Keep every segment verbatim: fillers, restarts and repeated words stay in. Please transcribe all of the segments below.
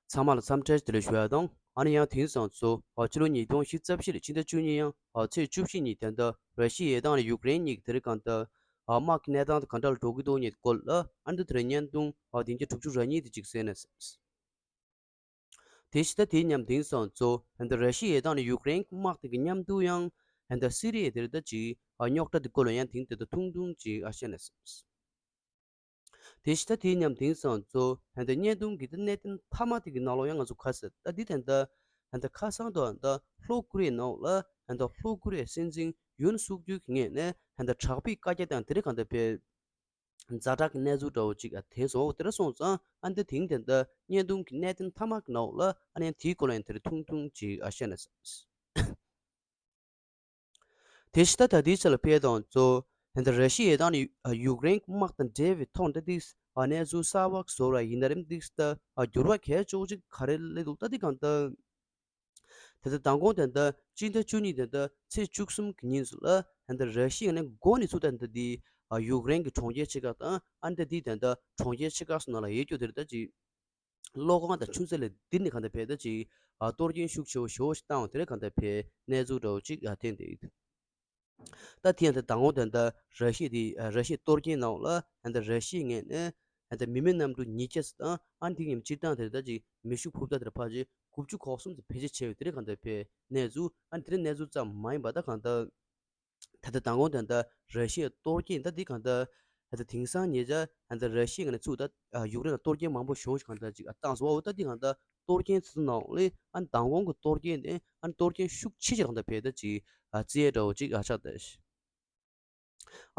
ཚང་མ་ལ་འཚམས་འདྲི་བདེ་ལེགས་ཞུ་ཡ་དང་། ཨ་ནི་ཡང་དེང་སང་ཚོ་ཨ་ཕྱི་ལོ་ཉིས་སྟོང་ཉི་ཤུ་རྩ་བཞི་ལོའི་ཕྱི་ཟླ་བཅུ་གཉིས་ཡང་ཨ་ཚེས་བཅུ་བཞི་ཉིན་དེ་འདྲ་ར་ཤི་ཡའི་ཡར་ཐང་ནས་ཡུཀ་རེན་གཉིས་ཀྱི་དེ་རིང་གང་ལྟར་ཨ་དམག་གི་གནས་སྟངས་དེ་ག་འདྲ་ལ་འགྲོ་གི་འདུག་ཉེ་སྐོར་ལ། ཨ་ནི་དེ་རིང་བརྙན་ཐུང་ཨ་བདུན་བརྒྱ་དྲུག་ཅུ་རེ་གཉིས་དེ་ཅིག་གསན་ན། དེ་ཕྱི་ཟླ་དེའི་མཉམ་དེང་སང་ཚོ་ཧན་ད་ར་ཤི་ཡའི་ཡར་ཐང་ནས་ཡུཀ་རེན་གྱི་དམག་དེ་གི་མཉམ་དུ་ཡང་ཧན་ད་སི་རི་ཡའི་དེ་རིང་ད་ཅིག་ཨ་རྙོག་དྲ་དེ་སྐོར་ལ་ཡང་དེང་དེ་ད་ཐུང་ཐུང་ཅིག་ཨ་བཤད་ན། དེ་ཕྱི་ཟླ་དེའི་མཉམ་དེང་སང་ཚོ་ཧན་ད་བརྙན་ཐུང་གི་ད་གནད་དོན་མཐའ་མ་དེ་གི་ནང་ལོགས་ཡང་ང་ཚོ་ག་ཟེར་ད་འདི་དེ་འདྲ་ཧན་ད་ཁ་སང་དུ་ཧན་ད་ལྷོ་ཀོ་རི་ཡའི་ནང་ལ་ཧན་ད་ལྷོ་ཀོ་རི་ཡའི་སྲིད་འཛིན་ཡུན་སུག་ཡུལ་གྱི་ངོས་ནས་ཧན་ད་དྲག་པོའི་བཀའ་རྒྱ་དང་དེ་རིང་གང་ལྟར་བས་ཛ་དྲག་གི་གནས་ཚུལ་འདྲ་བོ་ཅིག་ཨ་དེ་སོང་དེ་འདྲ་སོང་ཙང་ཨ་ནི་ད་དེང་དེ་འདྲ་བརྙན་ཐུང་གི་གནད་དོན་མཐའ་མ་གི་ནང་ལོགས་ལ་ཨ་ནི་ཡང་དེའི་སྐོར་ལ་ཡང་དེ་རིང་ཐུང་ཐུང་ཅིག་ཨ་བཤད་ན། དེ་ཕྱི་ཟླ་ད་ལྟའི་ཆ་ལ་ཕེབས་དང་གཙོ་ཧན་ད་ར་ཤི་ཡའི་ཡར་ཐང་ནས་ཡུཀ་རེན་གྱི་དམག་དང་འབྲེལ་བའི་ཐོག་འདི་ཏིག་གནས་ཚུལ་གསར་བ་བཟོ་ར་ཡིན་ན་རིམ་ཏིག་ད་འགྱུར་བ་གལ་ཆེ་བོ་ཅིག་ག་རེ་སླེབས་འདུག་ད་འདི་གང་ལྟར་དེ་ལྟར་མདང་དགོང་དེ་འདྲ་སྤྱི་ཟླ་བཅུ་གཉིས་དེ་འདྲ་ཚེས་བཅུ་གསུམ་གྱི་ཉིན་སུ་ལ་ཧན་ད་ར་ཤི་ཡ་ནས་འགོ་ནས་ཚུགས་ད་འདི་འདི་ཡུཀ་རེན་གྱི་གྲོང་ཁྱེར་ཆེ་ཁག་དང་ཨ་ནི་ད་འདི་དེ་འདྲ་གྲོང་ཁྱེར་ཆེ་ཁག་སུ་ནང་ལ་ཡོད་རྒྱུ་དེ་རེད་ད་ཅིག་གློག་ཁང་དང་ཆུ་ཚད་ལས་འདི་ནས་གང་ལྟར་བས་ད་ཅིག་ཨ་གཏོར་སྐྱོན་ཤུགས་ཆེ་བོ་ཞེ་བོ་ཞིག་བཏང་བ་དེ་རེད། གང་ལྟར་བས་གནས་ཚུལ་འདྲ་བོ་ཅིག་ཨ་ཐོན་བསྡད་ཡོད། ད་དེ་ཡང་ད་དང་པོ་དེ་འདྲ་ར་ཤི་ཡ་དེ་ཨ་ར་ཤི་ཡའི་གཏོར་སྐྱོན་ནང་ལ་ཨ་ད་ར་ཤི་ཡའི་ངོས་ནས་ཨ་ད་མི་མེད་གནམ་གྲུ་ཉིས་བརྒྱ་ཙམ་དང་ཨ་དེ་ཡང་སྤྱིར་བཏང་དེ་ད་ཅིག་མེ་ཤུགས་འཕུར་མདའ་དེ་འདྲ་ཕལ་ཆེར་དགུ་བཅུ་གོ་གསུམ་ཙམ་བེད་སྤྱོད་བྱས་ཡོད་དེ་རེད། གང་ལྟར་བས་གནས་ཚུལ་ཨ་དེ་རིང་གནས་ཚུལ་ཙམ་མ་ཡིན་པ་ད་གང་ལྟར། ད་ལྟ་མདང་དགོང་དེ་འདྲ་ར་ཤི་ཡའི་གཏོར་སྐྱོན་ད་འདི་གང་ལྟར་ད་ལྟ་དེང་སང་ཉེ་ཆར་ད་ལྟ་ར་ཤི་ཡའི་ངོས་ནས་ཚུགས་ད་ཡུཀ་རེན་ལ་གཏོར་སྐྱོན་མང་པོ་ཞེ་པོ་ཞིག་གང་ལྟར་ཅིག་བཏང་སོང་བ། འོ་ད་འདི་གང་ལྟར་གཏོར་སྐྱོན་ཚུགས་ནང་ལས་ཨ་མདང་དགོང་གི་གཏོར་སྐྱོན་དེ་ཨ་གཏོར་སྐྱོན་ཤུགས་ཆེ་ཆེ་གང་ལྟར་བས་ད་ཅིག་ཨ་རྩིས་ཡས་འདྲ་བོ་ཅིག་ཨ་ཆགས་ད།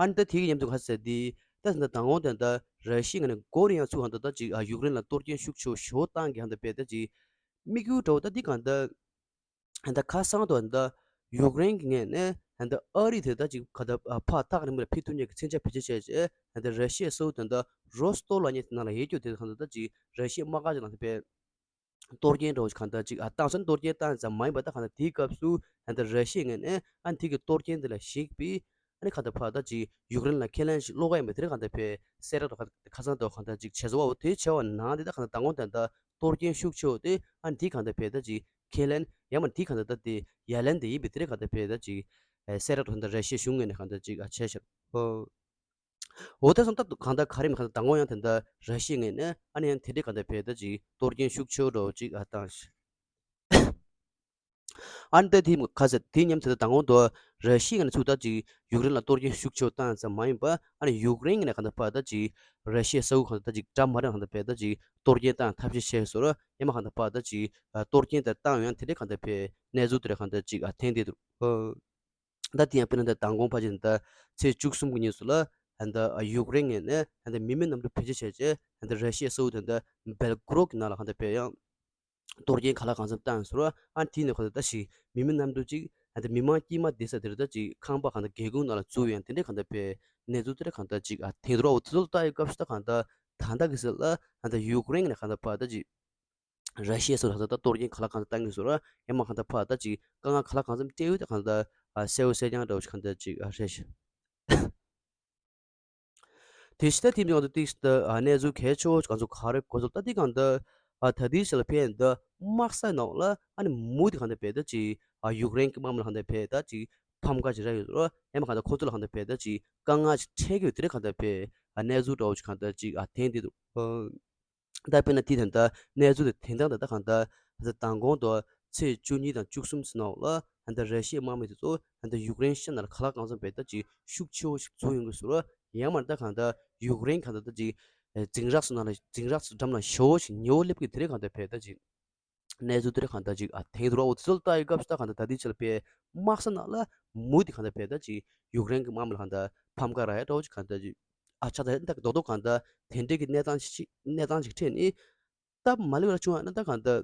ཨ་ནི་ད་དེ་གི་མཉམ་དུ་ག་ཟེར་དེ་ད་ད་ལྟ་མདང་དགོང་དེ་འདྲ་ར་ཤི་ཡའི་ངོས་ནས་འགོ་ནས་ཡང་ཚུགས་གང་ལྟར་ད་ཅིག་ཨ་ཡུཀ་རེན་ལ་གཏོར་སྐྱོན་ཤུགས་ཆེ་བོ་ཞེ་པོ་བཏང་གི་གང་ལྟར་བས་ད་ཅིག་དམིགས་ཡུལ་འདྲ་བོ་ད་འདི་གང་ལྟར། ད་ཁ་སང་དུ་ད་ཡུཀ་རེན་གྱི་ངོས་ནས་ད་ཨ་རི་དེ་ད་ཅིག་ག་ད་ཕར་ཐག་རིང་པོ་ལ་ཕེབས་ཐུབ་མཁན་གྱི་མཚོན་ཆ་བེད་སྤྱོད་བྱས་རྗེས་ད་ར་ཤི་ཡའི་ས་ཁུལ་དེ་ད་རོ་སི་ཏོབ་ལབ་མཁན་དེ་ནང་ལ་ཡོད་རྒྱུ་དེ་གང་ལྟར་ད་ཅིག་ར་ཤི་ཡའི་དམག་སྒར་ཅིག་ནང་དུ་ཕེབས་གཏོར་སྐྱོན་འདྲ་བོ་ཞིག་གང་ལྟར་ཅིག་ཨ་བཏང་ཚར། གཏོར་སྐྱོན་བཏང་ཙམ་མ་ཡིན་པ་ད་གང་ལྟར་དེའི་སྐབས་སུ་ད་ར་ཤི་ཡའི་ངོས་ནས་ཨ་དེ་གི་གཏོར་སྐྱོན་དེ་ལ་གཞིགས་པའི་ཨ་ནི་གང་ལྟར་ཕར་ད་ཅིག་ཡུཀ་རེན་ལ་ཁས་ལེན་ཞིག་སློག་ག་ཡིན་པ་དེ་རེད། གང་ལྟར་བས་གསལ་བསྒྲགས་དང་ཁ་སང་དུ་གང་ལྟར་ཅིག་བྱས་སོང་བ། འོ་དེ་བྱས་པ་ནང་དེ་ད་གང་ལྟར་མདང་དགོང་དེ་ད་གཏོར་སྐྱོན་ཤུགས་ཆེ་བོ་དེ་ཨ་ནི་དེ་གང་ལྟར་བས་ད་ཅིག་ཁས་ལེན་ཡང་མ་དེ་གང་ལྟར་ད་དེ་ཡ་ལན་དེ་ཡིན་པའི་དེ་རེད། གང་ལྟར་བས་ད་ཅིག་ཨ་གསལ་བསྒྲགས་དང་ད་ར་ཤི་ཡའི་གཞུང་ངོས་ནས་གང་ལྟར་ཅིག་ཨ་བྱས་ཤག་ཨོ། འོ་ད་སོང་ད་གང་ལྟར་ག་རེ་མིན་གང་ལྟར་མདང་དགོང་ཡང་དེ་འདྲ་ར་ཤི་ཡའི་ངོས་ནས་ཨ་ནི་ཡང་དེ་འདྲའི་གང་ལྟར་བས་ད་ཅིག་གཏོར་སྐྱོན་ཤུགས་ཆེ་བོ་འདྲ་བོ་ཅིག་ཨ་བཏང་ཞིག་ཨ་ནི་ད་དེ་ག་ཟེར་དེ་མཉམ་དེ་ད་མདང་དགོང་དུ་ར་ཤི་ཡའི་ངོས་ནས་ཚུགས་ད་ཅིག་ཡུཀ་རེན་ལ་གཏོར་སྐྱོན་ཤུགས་ཆེ་བོ་བཏང་ཙམ་མ་ཡིན་པ་ཨ་ནི་ཡུཀ་རེན་ངོས་ནས་གང་ལྟར་ཕར་ད་ཅིག་ར་ཤི་ཡའི་ས་ཁུལ་གང་ལྟར་ད་ཅིག་འདྲ་མ་འདྲ་གང་ལྟར་བས་ད་ཅིག་གཏོར་སྐྱོན་བཏང་ཐབས་ཤེས་བྱས་སོང་ར། ཡང་མ་གང་ལྟར་ཕར་ད་ཅིག་གཏོར་སྐྱོན་དེ་བཏང་ཡང་དེ་འདྲའི་གང་ལྟར་བས་གནས་ཚུལ་དེ་འདྲ་གང་ལྟར་ཅིག་ཨ་ཐོན་བསྡད་འདུག་ད་དེ་ཡང་དཔེར་ན་ད་མདང་དགོང་ཕལ་ཆེར་ད་ཚེས་བཅུ་གསུམ་གྱི་ཉིན་སུ་ལ་ད་ཡུཀ་རེན་ངོས་ནས་ད་མི་མེད་གནམ་གྲུ་བེད་སྤྱོད་བྱས་རྗེས་ད་ར་ཤི་ཡའི་ས་ཁུལ་དེ་ད་སྦེལ་གོ་རོད་ཀྱི་ནང་ལ་གང་ལྟར་བས་ཡང་གཏོར་སྐྱོན་ག་ལ་གང་འཚམ་བཏང་སོང་ར། ཨ་དེ་ནས་གང་ལྟར་ད་ཞིག་མི་མེད་གནམ་གྲུ་ཅིག་ད་མི་མང་དཀྱུས་མ་བསྡད་ས་དེར་ད་ཅིག་ཁང་པ་གང་ལྟར་སྒེའུ་ཁུང་ནང་ལ་བཙུགས་ཡང་དེ་འདྲའི་གང་ལྟར་བས་གནས་ཚུལ་དེ་འདྲ་གང་ལྟར་ཅིག་ཨ་ཐོན་འདུག་ར། འོ་དེ་ཚོ་ལ་ལྟ་ཡི་སྐབས་སུ་ད་གང་ལྟར་ད་ལྟ་གི་ཟེར་ལ་ད་ཡུཀ་རེན་ངོས་ནས་གང་ལྟར་ཕར་ད་ཅིག་ར་ཤི་ཡ་སོགས་ལ་ད་གཏོར་སྐྱོན་ག་ལ་གང་འཚམ་བཏང་གི་ཟེར་ར། ཡང་མ་གང་ལྟར་ཕར་ད་ཅིག་དཀའ་ངལ་ག་ལ་གང་འཚམ་སྤྲད་ཡོད་ད་གང་ལྟར་ཨ་གསལ་བོ་གསལ་རྐྱང་འདྲ་བོ་ཞིག་གང་ལྟར་ཅིག་ཨ་རེད་ཤག་དེ་ཕྱི་ད་དེ་མཉམ་དུ་ཏིག་ད་ཨ་གནས་ཚུལ་གལ་ཆེ་བོ་གང་ཚོ་ག་རེ་གོ་ཚོ་ད་དེ་གང་ལྟར་ཨ་ད་དེའི་ཕྱི་ལ་ཕན་ད་དམག་ས་ནང་ལ་ཨ་ནི་མུ་དེ་གང་ལྟར་བས་ད་ཅིག་ཨ་ཡུཀ་རེན་གྱི་དམག་མི་ལ་གང་ལྟར་བས་ད་ཅིག་ཕམ་ཁ་ཅིག་རག་ཡོད་ཟེར་ར། ཡང་མ་གང་ལྟར་ཁོ་ཚོ་ལ་གང་ལྟར་བས་ད་ཅིག་དཀའ་ངལ་ཅིག་འཕྲད་ཀྱི་ཡོད་དེ་རེད། གང་ལྟར་བས་ཨ་གནས་ཚུལ་འདྲ་བོ་ཅིག་གང་ལྟར་ཅིག་ཨ་ཐོན་བསྡད་འདུག་ད་དཔེར་ན་དེ་ད་ལྟ་གནས་ཚུལ་དེ་དེང་སང་ད་ལྟ་གང་ལྟར་ད་ལྟ་མདང་དགོང་དུ་ཚེས་བཅུ་གཉིས་དང་བཅུ་གསུམ་ཚེས་ནང་ལ་ད་ལྟ་ར་ཤི་ཡའི་དམག་མི་དེ་ཚོ་ད་ལྟ་ཡུཀ་རེན་ཤར་ནང་ལ་ག་ལ་གང་འཚམ་བས་ད་ཅིག་ཤུགས་ཆེ་བོ་ཞིག་འཛུལ་ཡོང་གི་ཟེར་ར། ཡང་མ་ད་གང་ལྟར་ཡུཀ་རེན་གང་ལྟར་ད་ཅིག་འཛིང་རགས་སུ་ནང་ལ་འཛིང་རགས་སུ་འགྲམ་ལ་ཞེ་བོ་ཞིག་ཉེ་བོ་སླེབས་ཀྱི་དེ་རེད། གང་ལྟར་བས་ད་ཅིག་གནས་ཚུལ་དེ་རེད། གང་ལྟར་ཅིག་ཨ་ཐོན་འདུག་ར། འོ་དེ་ཚོ་ལ་ལྟ་ཡི་སྐབས་སུ་ད་གང་ལྟར་ད་ལྟའི་ཆར་བས་དམག་ས་ནང་ལ་མུ་དེ་གང་ལྟར་བས་ད་ཅིག་ཡུཀ་རེན་གྱི་དམག་མི་ལ་གང་ལྟར་ཕམ་ཁ་རག་ཡ་འདྲ་བོ་ཅིག་གང་ལྟར་ཅིག་ཨ་ཆགས་ད་ད་རྡོག་རྡོག་གང་ལྟར་དེ་འདྲའི་གི་གནས་སྟངས་ཤིག་གནས་སྟངས་ཤིག་འཕྲད་ནས། སྟབས་མ་ལེགས་པ་བྱུང་བ་ན་ད་གང་ལྟར་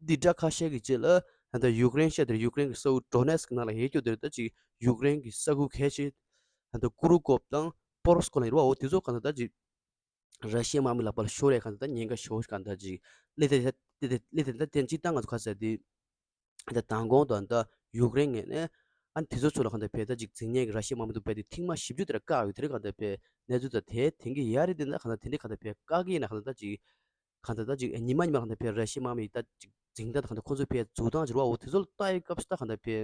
འདི་འདྲ་ཁ་ཤས་ཀྱི་རྗེས་ལ་ད་ལྟ་ཡུཀ་རེན་ཤར་དེར་ཡུཀ་རེན་གྱི་ས་ཁུལ་ཌོ་ནེ་སི་ཀི་ནང་ལ་ཡོད་རྒྱུ་དེར་ད་ཅིག་ཡུཀ་རེན་གྱི་ས་ཁུལ་གལ་ཆེ་ད་ལྟ་ཀུ་རུ་ཀོབ་དང་པོ་རོ་སི་ཀོ་ལ་ཡོད་རེད་བ། འོ་དེ་ཚོ་གང་ལྟར་ད་ཅིག་ར་ཤི་ཡའི་དམག་མི་ལག་པ་ལ་ཤོར་ཡས་གང་ལྟར་ད་ཉེན་ཁ་ཞེ་པོ་ཞིག་གང་ལྟར་ཅིག་སླེབས་ཏེ་སླེབས་ཏེ་སླེབས་ཏེ་ད་ལྟ་སྤྱིར་བཏང་ང་ཚོ་ཁ་གསལ་དེ་ད་ལྟ་མདང་དགོང་དུ་ད་ལྟ་ཡུཀ་རེན་ངོས་ནས་ཨ་ནི་དེ་ཚོ་ཚོ་ལ་གང་ལྟར་བས་ད་ཅིག་འཛིང་ཉེན་གྱི་ར་ཤི་ཡའི་དམག་མི་འདུག་བས་དེ་ཐེངས་མ་བཞི་བཅུ་དེ་འདྲ་བཀག་ཡོད་དེ་རེད། གང་ལྟར་བས་གནས་ཚུལ་ད་དེ་དེང་གི་ཡ་རེད། དེ་འདྲ་གང་ལྟར་དེ་འདྲ་གང་ལྟར་བས་བཀག་གི་ཡིན་ན་གང་ལྟར་ད་ཅིག་ གང་ལྟར་ད་ཅིག་ཉི་མ་ཉི་མ་གང་ལྟར་ཕེ་ར་ཤི་དམག་མི་ད་ཅིག་འཛིང་སྟངས་གང་ལྟར་ཁོ་ཚོ་ཕེ་འཛུགས་སྟངས་ཅིག་རེད་བ། འོ་དེ་ཚོ་ལ་ལྟ་ཡི་སྐབས་སུ་ད་གང་ལྟར་ཕེ་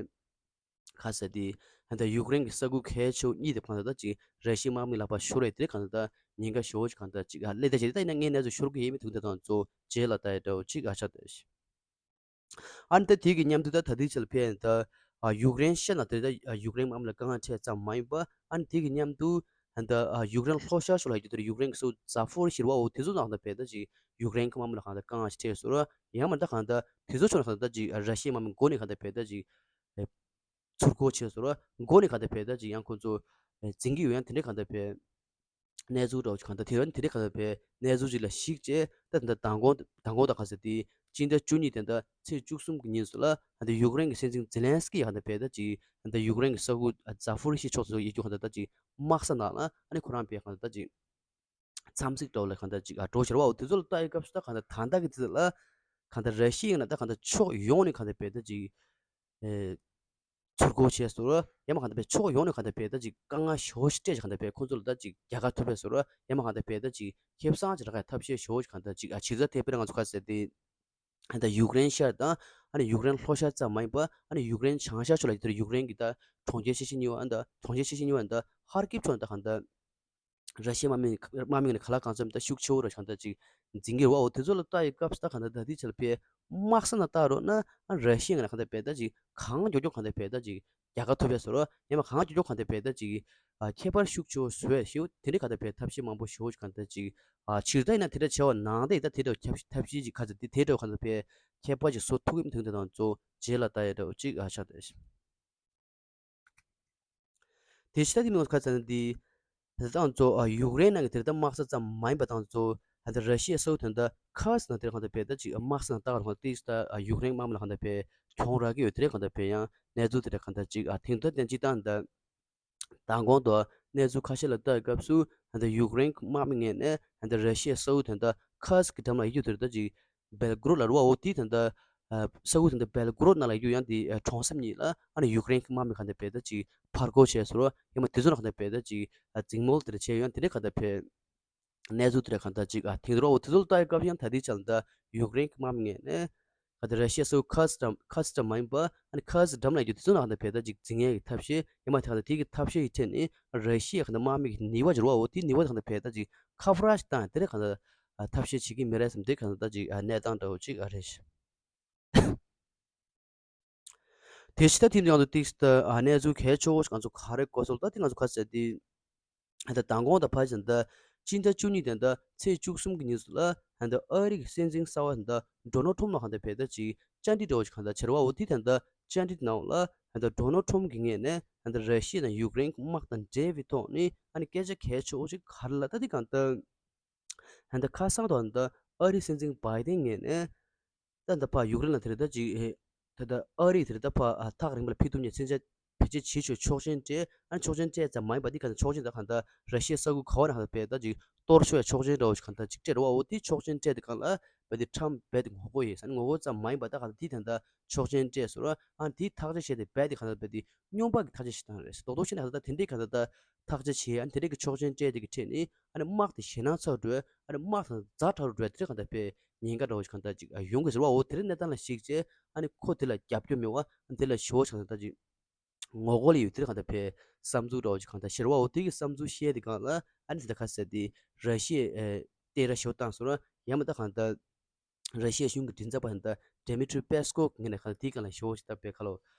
ག་ཟེར་དེ་གང་ལྟར་ཡུཀ་རེན་གྱི་ས་ཁུལ་གལ་ཆེ་བོ་གཉིས་དེ་གང་ལྟར་ད་ཅིག་ར་ཤི་དམག་མི་ལག་པ་ཤོར་རེད། དེ་གང་ལྟར་ད་ཉེན་ཁ་ཞེ་བོ་ཅིག་གང་ལྟར་ཅིག་ཨ་ལས་ད་ཅིག་ད་ཡིན་ན་ངས་གནས་ཚུལ་ཤོར་གི་ཡིན་མི་ཐུག་འདི་དང་གཙོ་རྗེས་ལ་ལྟ་ཡི་འདྲ་བོ་ཅིག་ཨ་ཆ་ད་ཤི། ཨ་ནི་ད་དེ་གི་མཉམ་དུ་ད་ད་ལྟའི་ཆར་ཕེ་ད་ཨ་ཡུཀ་རེན་ཤར་ན་དེ་ད་ཨ་ཡུཀ་རེན་དམག་མི་ལ་དཀའ་ངལ་འཕྲད་ཙམ་མ་ཡིན་པ། ཨ་ནི་དེ་གི་མཉམ་དུ་ད་ཨ་ཡུཀ་རེན་ལྷོ་ཤར་ཕྱོགས་ལ་ཡོད་དེ་ཡུཀ་རེན་གི་སོ་ཛ་ཕོ་རི་ཤི་རེད་བ། འོ་དེ་ཚོ་ནང་ད་ཕེ་ད་ཅིག་ཡུཀ་རེན་གི་དམག་མི་ལ་གང་ད་དཀའ་ངལ་ཞིག་འཕྲད་སོང་ར། ཡང་མ་ད་གང་ད་དེ་ཚོ་ཕྱོགས་ནས་གང་ད་ཅིག་ར་ཤི་ཡའི་དམག་མི་མགོ་ནས་གང་ད་ཕེ་ད་ཅིག་ཚུར་རྒོལ་བྱས་སོང་ར། མགོ་ནས་གང་ད་ཕེ་ད་ཅིག་ཡང་ཁོ་ཚོ་འཛིང་གི་ཡོད། ཡང་དེ་འདྲའི་གང་ད་ཕེ་གནས་ཚུལ་འདྲ་བོ་ཅིག་གང་ལྟར་དེ་རིང་དེ་རིང་གང་ལྟར་བའི་གནས་ཚུལ་ཅིག་ལ་གཞིགས་བྱས། ད་ད་མདང་དགོང་མདང་དགོང་དང་ག་ཟེར་དེ་སྤྱི་ཟླ་བཅུ་གཉིས་དེ་འདྲ་ཚེས་བཅུ་གསུམ་གྱི་ཉིན་སུ་ལ་ད་ཡུཀ་རེན་གྱི་སྲིད་འཛིན་ཛེ་ལན་སི་ཀི་གང་ལྟར་བས་ད་ཅིག་ད་ཡུཀ་རེན་གྱི་ས་ཁུལ་ཛ་ཕོ་རི་ཤི་ཕྱོགས་སུ་ཡོད་རྒྱུ་གང་ལྟར་ད་ཅིག་དམག་ས་ནང་ལ་ཨ་ནི་ཁོ་རང་བས་གང་ལྟར་ད་ཅིག་འཚམས་གཟིགས་འདྲ་བོ་ལ་གང་ལྟར་ཅིག་ཨ་འགྲོ་ཤར་བའོ། དེ་ཚོ་ལ་ལྟ་ཡི་སྐབས་སུ་ད་གང་ལྟར་ད་ལྟ་གི་དུས་ལ་གང་ལྟར་ར་ཤི་ཡ་ནང་ད་གང་ལྟར་ཕྱོགས་ཡོངས་ནས་གང་ལྟར་བས་ད་ཅིག་ཨེ། ཚུར་རྒོལ་བྱས་སོང་ར། ཡང་མ་གང་ལྟར་བས་ཕྱོགས་ཡོངས་ནས་གང་ལྟར་བས་ད་ཅིག་དཀའ་ངལ་ཞེ་པོ་ཞིག་སྤྲད་ཅིག་གང་ལྟར་བས་ཁོང་ཚོ་ལ་ད་ཅིག་རྒྱལ་ཁ་ཐོབ་པས་སོང་ར། ཡང་མ་གང་ལྟར་བས་ད་ཅིག་ཁེ་བཟང་ཅིག་རག་ཡ་ཐབས་ཤེས་ཞེ་པོ་ཞིག་གང་ལྟར་ཅིག་ཨ་བྱེད་ས་དེ་དཔེར་ན་ང་ཚོ་ག་ཟེར་ཏེ་ད་ཡུཀ་རེན་ཤར་དང་ཨ་ནི་ཡུཀ་རེན་ལྷོ་ཤར་ཙམ་མ་ཡིན་པ་ཨ་ནི་ཡུཀ་རེན་བྱང་ཤར་ཕྱོགས་ལ་ཡོད་དེ་ཡུཀ་རེན་གྱི་ད་གྲོང་ཁྱེར་ཆེ་ཤོས་གཉིས་པ་ཨ་ད་གྲོང་ཁྱེར་ཆེ་ཤོས་གཉིས་པ་ཨ་ད་ཧར་ཀིབ་ཕྱོགས་ནས་ད་གང་ལྟར་ར་ཤི་ཡ་དམག་མི་དམག་མི་ངོས་ནས་ག་ལ་གང་འཚམ་ད་ཤུགས་ཆེ་བོ་ར་ཞང་ད་ཅིག་འཛིང་གི་རེད་བ། འོ་དེ་ཚོ་ལ་ལྟ་ཡི་སྐབས་སུ་ད་གང་ལྟར་ད་ལྟའི་ཆར་ཕེ་དམག་ས་ན་ལྟ་རོགས་ན་ཨ་ར་ཤི་ཡ་ངོས་ནས་གང་ལྟར་བས་ད་ཅིག་གང་མགྱོགས་མགྱོགས་གང་ལྟར་བས་ད་ཅིག་རྒྱལ་ཁ་ཐོབ་པས་སོ་ར། ཡང་མ་གང་མགྱོགས་མགྱོགས་གང་ལྟར་བས་ད་ཅིག་ཨ་ཁྱད་པར་ཤུགས་ཆེ་བོ་བཟོ་བས་ཞེ་པོ་དེ་འདྲའི་གང་ལྟར་བས་ཐབས་ཤེས་མང་པོ་ཞེ་པོ་ཅིག་གང་ལྟར་ཅིག་ཨ་ཕྱིར་ལྟ་ཡིན་ན་དེ་འདྲ་བྱས་པ་ནང་བསྟན་ད་དེ་འདྲ་ཐབས་ཐབས་ཤེས་ཅིག་ག་ཚོད་དེ་དེ་འདྲ་གང་ལྟར་བས་ཁྱད་པར་ཅིག་བཟོ་ཐུབ་ཀྱི་མི་འདུག་དེ་དང་གཙོ་རྗེས་ལ་ལྟ་ཡ་འདྲ་བོ་ཅིག་ཨ་ཆགས་བསྡད། དེ་ཕྱི་ད་དེ་མིན་ཁ་ཚ་ན་དེ། དེ་དང་གཙོ་ཨ་ཡུཀ་རེན་ནང་གི་དེ་ལྟ་དམག་ས་ཙམ་མ་ཡིན་པ་དང་གཙོ་ཨ་ད་ར་ཤི་ཡའི་ས་ཁུལ་དོན་དག་ཁ་སི་ན་དེར་གང་ལྟར་བས་ད་ཅིག་དམག་ས་ན་ལྟ་ག་རང་ཏིག་ད་ཨ་ཡུཀ་རེན་དམག་མི་ལ་གང་ལྟར་བས་གྱོང་རག་གི་ཡོད། དེ་རེད་གང་ལྟར་བས་ཡང་གནས་ཚུལ་དེ་འདྲ་གང་ལྟར་ཅིག་ཨ་ཐེངས་ད་ཐེངས་གཅིག་བཏང་ད་མདང་དགོང་དུ་གནས་ཚུལ་ཁ་ཤས་ལ་ལྟ་ཡི་སྐབས་སུ་ཨ་ད་ཡུཀ་རེན་དམག་མི་ངོས་ནས་ཨ་ད་ར་ཤི་ཡའི་ས་ཁུལ་དོན་དག་ཁ་སི་གི་འགྲམ་ལ་ཡོད་རྒྱུ་དེར་ད་ཅིག་བེལ་གོ་རོད་ལ་རུ་བ་འོ་དེའི་དོན་དག་ཨ་ས་ཁུལ་དེ་འདྲ་བེལ་གོ་རོད་ནང་ལ་ཡོད་ཡང་དེ་ཨ་གྲོང་གསེབ་གཉིས་ལ་ཨ་ནི་ཡུཀ་རེན་གྱི་དམག་མི་གང་ལྟར་བས་ད་ཅིག་ཕར་རྒོལ་བྱས་སོང་ར། ཡང་མ་དེ་ཚོ་ནང་གང་ལྟར་བས་ད་ཅིག་ཨ་འཛིང་མོལ་དེ་འདྲ་བྱས་ཡོད་ཡང་དེ་འདྲ་གང་ལྟར་བས་གནས་ཚུལ་དེ་འདྲ་གང་ལྟར་ཅིག་ཨ་ཐེངས་རོ་འོ་དེ་ཚོ་ལ་ལྟ་ཡི་སྐབས་ཡང་ད་ལྟའི་ཆ་ལ་ད་ཡུཀ་རེན་གྱི་དམག་མི་ངོས་ནས་གང་ལྟར་ར་ཤི་ཡ་ས་ཁུལ་ཁ་སི་འགྲམ་ཁ་སི་འགྲམ་མ་ཡིན་པ་ཨ་ནི་ཁ་སི་འགྲམ་ལ་ཡོད་དེ་ཚོ་ནང་གང་ལྟར་བས་ད་ཅིག་འཛིང་ཡས་ཀྱི་ཐབས་ཤེས་ཡང་མ་དེ་གང་ལྟར་དེ་གི་ཐབས་ཤེས་ཡི་ཐད་ནས་ར་ཤི་ཡ་གང་ལྟར་དམག་མི་གི་ནུས་པ་འབྱོར་བ་འོ་དེ་ནུས་པ་དེ་གང་ལྟར་བས་ད་ཅིག་ཁ་ཕར་ཞིག་བཏང་དེ་འདྲ་གང་ལྟར་ཨ་ཐབས་ཤེས་བྱེད་ཀྱི་མེད་རེད་བསམ་དེ་གང་ལྟར་ད་ཅིག་ཨ་གནས་སྟངས་འདྲ་བོ་ཅིག་ཨ་རེད། དེ་ཕྱི་ད་དེ་ནང་དུ་ཏིག་ད་ཨ་གནས་ཚུལ་གལ་ཆེ་བོ་ཞིག་ང་ཚོ་ག་རེ་གོ་སོང་ད་དེ་ང་ཚོ་ག་ཟེར་དེ་ད་མདང་དགོང་ད་ཕ་ཞིག་ད་སྤྱི་ཟླ་བཅུ་གཉིས་དེ་ད་ཚེས་བཅུ་གསུམ་གྱི་ཉིན་སུ་ལ་ད་ཨ་རི་གི་སྲིད་འཛིན་གསར་བ་ད་ཌོ་ནལ་ཊམ་ལ་གང་ལྟར་བས་ད་ཅིག་བཅར་འདྲི་འདྲ་བོ་ཞིག་གང་ལྟར་བྱེད་ར་བ་འོ་དེ་ད་ད་བཅར་འདྲི་ནང་ལ་ད་ཌོ་ནལ་ཊམ་གི་ངོས་ནས་ད་ར་ཤི་ཡ་དང་ཡུཀ་རེན་གྱི་དམག་དང་འབྲེལ་བའི་ཐོག་ནས་ཨ་ནི་སྐད་ཆ་གལ་ཆེ་བོ་ཞིག་ག་རེ་ལ་ད་དེ་གང་ལྟར། ད་ལྟ་ཁ་སང་དང་ད་ཨ་རིའི་སྲིད་འཛིན་བྷའི་ཏིན་ངོས་ནས་ད་ད་ཕ་ཡུཀ་རེན་ལ་དེ་རེད་ད་ཅིག་ད་ད་ཨ་རིས་དེ་རེད་ད་ཕ་ཐག་རིང་པོ་ལ་ཕེབས་ཐུབ་མཁན་མཚོན་ཆ་བེད་སྤྱོད་བྱེད་ཆོག་ཆོག་མཆན་སྤྲད། ཨ་ནི་ཆོག་མཆན་སྤྲད་ཙམ་མ་ཡིན་པ་འདི་ག་ཚོད་ཆོག་མཆན་ད་གང་ད་ར་ཤི་ཡའི་ས་ཁུལ་ག་བ་ན་གང་ད་བས་ད་ཅིག་གཏོར་ཆོག་ཡ་ཆོག་མཆན་འདྲ་བོ་ཞིག་གང་ད་ཅིག་སྤྲད་རེད་བ། འོ་དེ་ཆོག་མཆན་སྤྲད་དེ་གང་ལ་བས་དེ་ཁྲམ་བས་དེ་ངོ་རྒོལ་ཡིན་ས་ནི་ངོ་རྒོལ་ཙམ་མ་ཡིན་པ་ད་གང་ད་དེ་ད་ད་ཆོག་མཆན་སྤྲད་སོང་ར། ཨ་ནི་དེའི་ཐག་གཅོད་བྱས་ཏེ་བས་དེ་གང་ད་བས་དེ་སྨྱོན་པ་གི་ཐག་གཅོད་བྱེད་སྟངས་རེད། རྡོག་རྡོག་བཤད་ན་ད་ལྟ་དེ་འདྲའི་ག་ད་ལྟ་ཐག་གཅོད་བྱེད་ཨ་ནི་དེ་འདྲའི་གི་ཆོག་མཆན་སྤྲད་དེ་གི་ཁྲིད་ནི་ཨ་ནི་དམག་དེ་ཞེད་སྣང་ཚ་རུ་འགྲོ། ཨ་ནི་དམག་དང་ཛ་དྲག་རུ་འགྲོ། དེ་འདྲའི་ག་ད་དཔེ་ཉེན་ཁ་འདྲ་བོ་ཞིག་ག་ད་ཅིག་ཡོང་གི་ཟེར་བ། འོ་དེ་འདྲའི་གནས་སྟངས་ལ་གཞིགས་བྱས་ཨ་ནི་ཁོ་དེ་ལ་རྒྱབ་སྐྱོར་མེད་པ་ཨ་ནི་དེ་ལ་ཞེ་བོ་ཞིག་ག་ད་ཅིག་ངོ་རྒོལ་ཡོད། དེ་འདྲའི་ག་ད་དཔེ་བསམ་ཚུལ་འདྲ་བོ་ཞིག་ག་ད་ཤར་བ། འོ་དེ་གི་བསམ་ཚུལ་བཤད་དེ་གང་ལ་ཨ་ནི་དེ་ད་ག་ཟེར་དེ་ར་ཤི་ཡའི་ཨེ་སྟེང་ར་ཞེ་བོ་བཏང་སོང་ར། ཡང་མ་ད་གང་ད། ར་ཤི་ཡའི་གཞུང་གི་མགྲིན་ཚབ་པ་ད་ལྟ་ཌེ་མི་ཊི་རི་པེ་སི་ཀོབ་ངོས་ནས་གང་ལྟར་དེའི་སྒང་ལ་ཞེ་བོ་ཞིག་ད་དཔེ་ཁ་ལོ་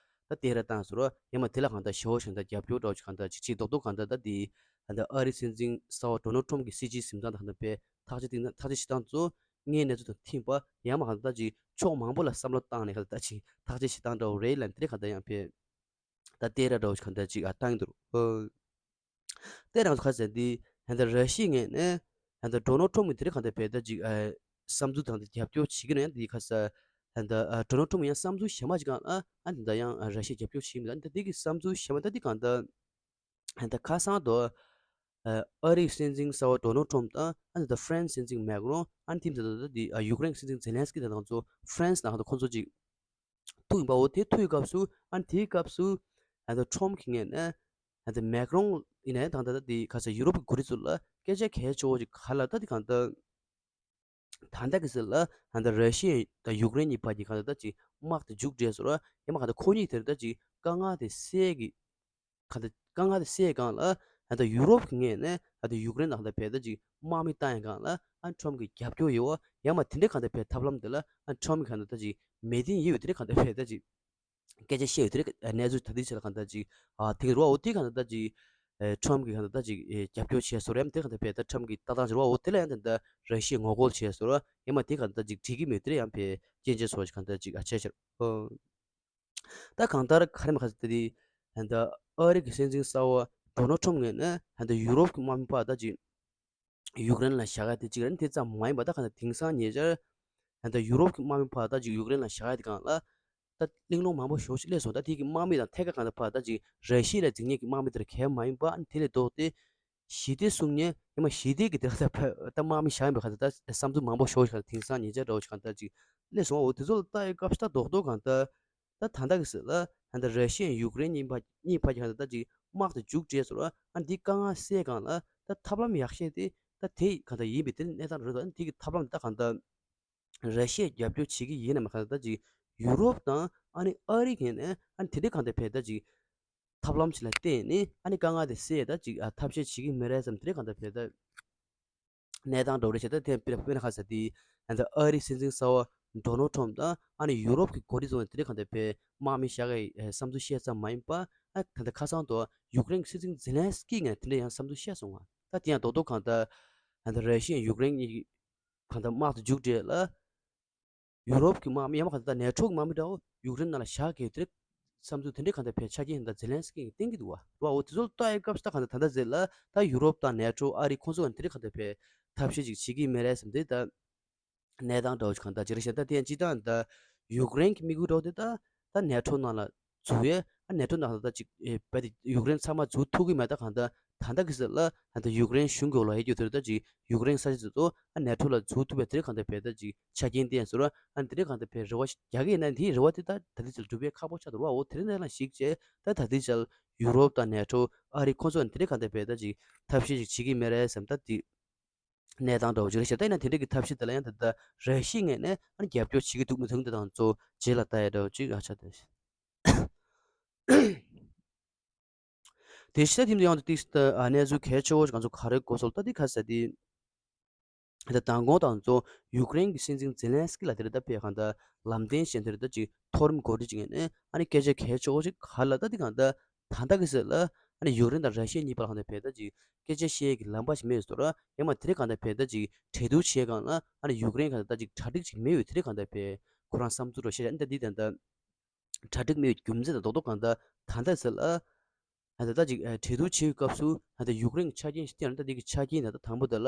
ད་སྟེང་ར་བཏང་ཟེར་རོ། ཡང་མ་དེ་ལ་གང་ལྟར་ཞེ་བོ་ཞིག་ད་རྒྱབ་སྐྱོར་འདྲ་བོ་ཞིག་གང་ལྟར་ཅིག་ཅིག་རྡོག་རྡོག་གང་ལྟར་ད་དེ་ད་ལྟ་ཨ་རིའི་སྲིད་འཛིན་གསར་བ་ཌོ་ནལ་ཊམ་གྱི་སྲིད་ཇུས་འཛིན་སྟངས་ད་གང་ལྟར་དཔེ་ཐག་གཅོད་སྟེང་ཐག་གཅོད་བྱེད་སྟངས་ཚོ་དངོས་གནས་ཚུལ་དང་མཐུན་པ། ཡང་མ་གང་ལྟར་ད་ཅིག་ཕྱོགས་མང་པོ་ལ་བསམ་བློ་བཏང་ནས་གང་ལྟར་ད་ཅིག་ཐག་གཅོད་བྱེད་སྟངས་འདྲ་བོ་རེད་ལབ་དེ་རེད་གང་ལྟར་ཡང་དཔེ། ད་ལྟའི་ར་འདྲ་བོ་ཞིག་གང་ལྟར་ཅིག་ཨ་བཏང་གི་འདུག་ཨོ། ལྟའི་རང་ཁ་ཟེར་འདི་ད་ལྟ་ར་ཤི་ཡའི་ངོས་ནས་ད་ལྟ་ཌོ་ནལ་ཊམ་གྱི་དེ་རིང་གང་ལྟར་བས་ད་ཅིག་ཨ་བསམ་ཚུལ་དང་དེ་རྒྱབ་སྐྱོར་བྱེད་ཀྱི་ན་ཡང་འདི་ཁ་ས་ད་ལྟ་ཨ་ཌོ་ནལ་ཊམ་ཡང་བསམ་ཚུལ་གཞན་པ་ཅིག་གང་ཨ་ཨ་འདི་ད་ཡང་ར་ཤི་ཡ་རྒྱབ་སྐྱོར་བྱེད་མི་ད་འདི་གི་བསམ་ཚུལ་གཞན་པ་ད་འདི་གང་ལྟར་ད་ལྟ་ཁ་སང་དུ་ཨ་ཨ་རིའི་སྲིད་འཛིན་གསར་བ་ཌོ་ནལ་ཊམ་དང་ཨ་འདི་ད་ཧྥ་རན་སི་སྲིད་འཛིན་མེག་རོན་ཨ་འདི་ད་ལྟ་འདི་ཨ་ཡུཀ་རེན་སྲིད་འཛིན་ཛེ་ལན་སི་ཀི་དང་ཁོང་ཚོ་ཧྥ་རན་སི་ནང་ད་ཁོང་ཚོ་ཅིག་ཐུག་ཡིན་པ། འོ་དེ་ཐུག་ཡི་སྐབས་སུ་ཨ་ནི་དེའི་སྐབས་སུ་ཨ་ད་ཊམ་གྱི་ངོས་ནས་ཨ་ད་མེག་རོན་ཡིན་ནའི་ད་ད་ད་དེ་ག་ས་ཡུ་རོབ་ཀྱི་འགོ་ཁྲིད་ཚོ་ལ་སྐད་ཆ་གལ་ཆེ་བོ་ཅིག་ག་ལ་ད་དེ་གང་ལྟར་ ད་ལྟ་གི་ཟེར་ལ་ད་ལྟ་ར་ཤི་ཡ་དང་ཡུཀ་རེན་གཉིས་བར་གྱི་གང་ལྟར་ད་ཅིག་དམག་དེ་མཇུག་སྒྲིལ་སོང་ར། ཡང་མ་གང་ལྟར་ཁོ་གཉིས་དེར་ད་ཅིག་དཀའ་ངལ་དེ་སེལ་གི་གང་ལྟར་དཀའ་ངལ་དེ་སེལ་སྒང་ལ་ད་ལྟ་ཡུ་རོབ་ཀྱི་ངོས་ནས་ད་ལྟ་ཡུཀ་རེན་ལ་གང་ལྟར་བས་ད་ཅིག་དམག་མི་བཏང་ཡ་སྒང་ལ་ཨ་ཁྲོམ་གྱི་རྒྱབ་སྐྱོར་ཡོད་བ། ཡང་མ་དེ་འདྲའི་གང་ལྟར་བས་ཐབས་ལམ་དེ་ལ་ཨ་ཁྲོམ་གྱི་གང་ལྟར་ད་ཅིག་མོས་མཐུན་ཡོད་དེ་འདྲའི་གང་ལྟར་བས་ད་ཅིག་སྐད་ཆ་བཤད་ཡོད་དེ་རེད། གནས་ཚུལ་ད་ལྟའི་ཆ་ལ་གང་ལྟར་ཅིག་ཨ་དེ་རུ་འོ་དེ་གང་ལྟར་ཅིག་ཨེ་ཁྲོམ་གྱི་གང་ལྟར་ཅིག་ཨེ་རྒྱབ་སྐྱོར་བྱས་སོ་རེད། དེ་གང་ལྟར་བས་ད་ཁྲོམ་གྱི་ལྟ་སྟངས་ཅིག་རུ་འོ་དེ་ལ་ཡང་ད་ལྟ་ར་ཤི་ཡས་ངོ་རྒོལ་བྱས་སོ་ར། ཡང་མ་དེ་གང་ལྟར་ཅིག་འགྲིག་གི་མེད་དེ་རེད། ཡང་བས་སྐྱོན་བརྗོད་སོགས་ཅིག་གང་ལྟར་ཅིག་ཨ་བྱས་ཤར་ཨོ། ད་གང་ལྟར་ག་རེ་མ་ག་ཟེར་ཏེ་ད་ལྟ་ཨ་རི་གི་སྲིད་འཛིན་གསར་པ་ཌོ་ནལ་ཁྲོམ་ངོས་ནས་ད་ལྟ་ཡུ་རོབ་ཀྱི་དམག་མི་ཕར་ད་ཅིག་ཡུཀ་རེན་ལ་བཞག་ཡ་དེ་གཅིག་རེད། དེ་ཙམ་མ་ཡིན་པ་ད་གང་ལྟར་དེང་སང་ཉེ་ཆར་ད་ལྟ་ཡུ་རོབ་ཀྱི་དམག་མི་ཕར་ད་ཅིག་ཡུཀ་རེན་ལ་བཞག་ཡ་དེ་སྒང་ལ་ད་གླེང་སློང་མང་པོ་ཞེ་པོ་ཅིག་སླེབས་སོང་། ད་དེ་གི་དམག་མི་དང་ཐད་ཀར་གང་ལྟར་ཕར་ད་ཅིག་ར་ཤི་ཡ་ལ་འཛིང་མཁན་གྱི་དམག་མི་དེར་གལ་མ་ཡིན་པ། ཨ་ནི་དེ་ལས་ལྡོག་སྟེ་ཞི་བདེ་སྲུང་མཁན་ཡང་མ་ཞི་བདེ་གི་དེ་ལ་ད་ཕར་ད་དམག་མི་བཞག་ཡིན་པའི་གང་ལྟར་ད་བསམ་ཚུལ་མང་པོ་ཞེ་པོ་ཅིག་གང་ལྟར་དེང་སང་ཉེ་ཆར་འདྲ་བོ་ཅིག་གང་ལྟར་ཅིག་སླེབས་སོང་བ། འོ་དེ་ཚོ་ལ་ལྟ་ཡི་སྐབས་སུ་ད་རྡོག་རྡོག་གང་ལྟར་ད་ད་ལྟ་གི་ཟེར་ལ་ད་ལྟ་ར་ཤི་ཡ་ཡུཀ་རེན་གཉིས་བར་གཉིས་བར་གྱི་གང་ལྟར་ད་ཅིག་དམག་དེ་མཇུག་སྒྲིལ་སོང་ར། ཨ་འདི་དཀའ་ངལ་སེལ་སྒང་ལ་ད་ཐབས་ལམ་ཡག་ཤོས་དེ་ད་དེ་གང་ལྟར་ཡིན་པའི་དེ་གནས་སྟངས་རེད་དོ། ཨ་འདི་གི་ཐབས་ལམ་ད་གང་ལྟར་ར་ཤི་ཡ་རྒྱབ་སྐྱོར་བྱེད་ཀྱི་ཡིན་ནམ་གང་ལྟར་ད་ཅིག་ཡུ་རོབ་དང་ཨ་ནི་ཨ་རི་གི་ནས་ཨ་ནི་དེ་འདྲའི་གང་ལྟར་བས་ད་ཅིག་ཐབས་ལམ་ཞིག་ལ་བརྟེན་ནས་ཨ་ནི་དཀའ་ངལ་དེ་སེལ་ད་ཅིག་ཨ་ཐབས་ཤེས་བྱེད་ཀྱི་མི་རེད་བསམ་དེ་འདྲའི་གང་ལྟར་བས་ད། གནས་སྟངས་འདྲ་བོ་རེད་བྱས། ད་དེ་དཔེར་དཔེར་ན་ཁ་ས་དེ་ད་ལྟ་ཨ་རིའི་སྲིད་འཛིན་གསར་པ་ཌོ་ནལ་ཁྲོམ་དང་ཨ་ནི་ཡུ་རོབ་ཀྱི་འགོ་ཁྲིད་ཚོ་ནས་དེ་འདྲ་གང་ལྟར་བས་དམག་མི་བཞག་གི་བསམ་ཚུལ་བཤད་ཙམ་མ་ཡིན་པ། ཨ་ད་ལྟ་ཁ་སང་དུ་ཡུཀ་རེན་གྱི་སྲིད་འཛིན་ཛེ་ལན་སི་ཀི་ངས་དེ་འདྲ་ཡང་བསམ་ཚུལ་བཤད་སོང་བ། ད་དེ་ཡང་རྡོག་རྡོག་གང་ལྟར་ད་ལྟ་ར་ཤི་ཡ་ཡུཀ་རེན་གཉིས་གང་ལྟར་དམག་དེ་མཇུག་སྒྲིལ་ལ། ཡུ་རོབ་ཀྱི་དམག་མི་ཡང་མ་གང་ལྟར་ནེ་ཊོ་གི་དམག་མི་འདྲ་བོ་ཡུཀ་རེན་ནང་ལ་བཞག་གི་དེ་བསམ་ཚུལ་དེ་འདྲའི་གང་ལྟར་བས་ཆ་རྐྱེན་ད་ཛེ་ལན་སི་ཀི་གིས་བསྟན་གྱི་འདུག་བ། རོ་འོ་དེ་ཚོ་ལ་ལྟ་ཡི་སྐབས་སུ་ད་གང་ལྟར་ད་ལྟ་ཟེར་ལ་ད་ཡུ་རོབ་དང་ནེ་ཊོ་ཨ་རི་ཁོང་ཚོ་ག་དེ་འདྲའི་གང་ལྟར་བས་ཐབས་ཤེས་ཅིག་བྱེད་ཀྱི་མེད་རེད་བསམ་དེ་ད་གནས་སྟངས་འདྲ་བོ་ཞིག་གང་ལྟར་ཅིག་རེད་ཤག་ད་དེ་ཡང་སྤྱི་བཏང་ད་ཡུཀ་རེན་གྱི་དམིགས་ཡུལ་འདྲ་བོ་དེ་ད་ད་ནེ་ཊོ་ནང་ལ་འཛུལ་ཡས། ཨ་ནེ་ཊོ་ནང་ལ་ད་ཅིག་ཨེ་བས་དེ་ཡུཀ་རེན་ཚང་མ་འཛུལ་ཐུབ་ཀྱི་མེད། ད་གང་ལྟར་ད་ལྟ་གི་ཟེར་ལ་ད་ལྟ་ཡུཀ་རེན་གཞུང་གི་འོག་ལ་ཡོད་རྒྱུ་དེར་ད་ཅིག་ཡུཀ་རེན་ས་ཆ་དེ་ཚོ་ཨ་ནེ་ཊོ་ལ་འཛུལ་ཐུབ་པའི་དེ་རིགས་གང་ལྟར་བས་ད་ཅིག་ཆ་རྐྱེན་བསྟན་སོང་ར། ཨ་དེ་རིགས་གང་ལྟར་བས་རེ་བ་ཞིག་རྒྱག་གི་ཡིན་ན་དེའི་རེ་བ་དེ་ད་ད་ལྟ་ཅིག་འགྲུབ་པའི་ཁག་པོ་ཆགས་འདུག་ར། འོ་དེ་རིགས་ནང་ལ་གཞིགས་བྱས་ད་ད་ལྟའི་ཆར་ཡུ་རོབ་དང་ནེ་ཊོ་ཨ་རི་ཁོང་ཚོ་ཨ་དེ་རིགས་གང་ལྟར་བས་ད་ཅིག་ཐབས་ཤེས་ཅིག་བྱེད་ཀྱི་མེད་རེད་བསམ། ད་དེ་གནས་སྟངས་འདྲ་བོ་ཅིག་རེད་ཤག་ད་ཡིན་ན་དེ་འདྲ་གི་ཐབས་ཤེས་དེ་ལ་ཡང་ད་ལྟ་ར་ཤི་ཡའི་ངོས་ནས་ཨ་ནི་རྒྱབ་སྐྱོར་བྱེད་ཀྱི་འདུག་མི་འདུག་དེ་དང་གཙོ་བོ་རྗེས་ལ་ལྟ་ཡ་འདྲ་བོ་ཅིག་ཨ་ཆགས་ཏེ། དེ་ཕྱི་ད་ཐིམ་དུ་ཡང་དུ་ཏིག་ད་གནས་ཚུལ་གལ་ཆེ་བོ་ཞིག་ང་ཚོ་ག་རེ་གོ་སོང་ད་དེ་ཁ་ས་དེ་ད་མདང་དགོང་དང་གཙོ་ཡུཀ་རེན་གྱི་སྲིད་འཛིན་ཛེ་ལན་སི་ཀི་ལ་དེ་རེད་ད་བས་གང་ད་ལམ་སྟོན་བྱས་དེ་རེད་ད་ཅིག་མཐོ་རིམ་འགོ་ཁྲིད་ཅིག་ངོས་ནས་ཨ་ནི་སྐད་ཆ་གལ་ཆེ་བོ་ཞིག་ག་ལ་ད་དེ་གང་ད་ད་ལྟ་གི་ཟེར་ལ་ཨ་ནི་ཡུཀ་རེན་དང་ར་ཤི་ཡ་གཉིས་བར་ལ་གང་ད་བས་ད་ཅིག་སྐད་ཆ་བཤད་ཀྱི་ལམ་པ་ཞིག་མེད་སོང་ར། ཡང་མ་དེ་རེད་གང་ད་བས་ད་ཅིག་གྲོས་བསྡུར་བྱས་གང་ལ་ཨ་ནི་ཡུཀ་རེན་གང་ད་ད་ཅིག་གྲ་སྒྲིག་ཅིག་མེད་ཡོད་དེ་རེད་གང་ད་བས་ཁོ་རང་བསམ་ཚུལ་རོ་བཤད་ཨ་ནི་ད་འདི་ད་ད། གྲ་སྒྲིག་མེད་པའི་རྒྱུ་མཚན་དང་རྡོག་རྡོག་གང་ལྟར་ད་ལྟ་ཟེར་ལ། ད་ལྟ་ཅིག་གྲོས་བསྡུར་བྱེད་པའི་སྐབས་སུ་ད་ལྟ་ཡུཀ་རེན་གྱི་ཆ་རྐྱེན་ཞིག་བསྟན་ཡོད་ན་ད་འདི་གི་ཆ་རྐྱེན་ད་ལྟ་དང་པོ་དེ་ལ།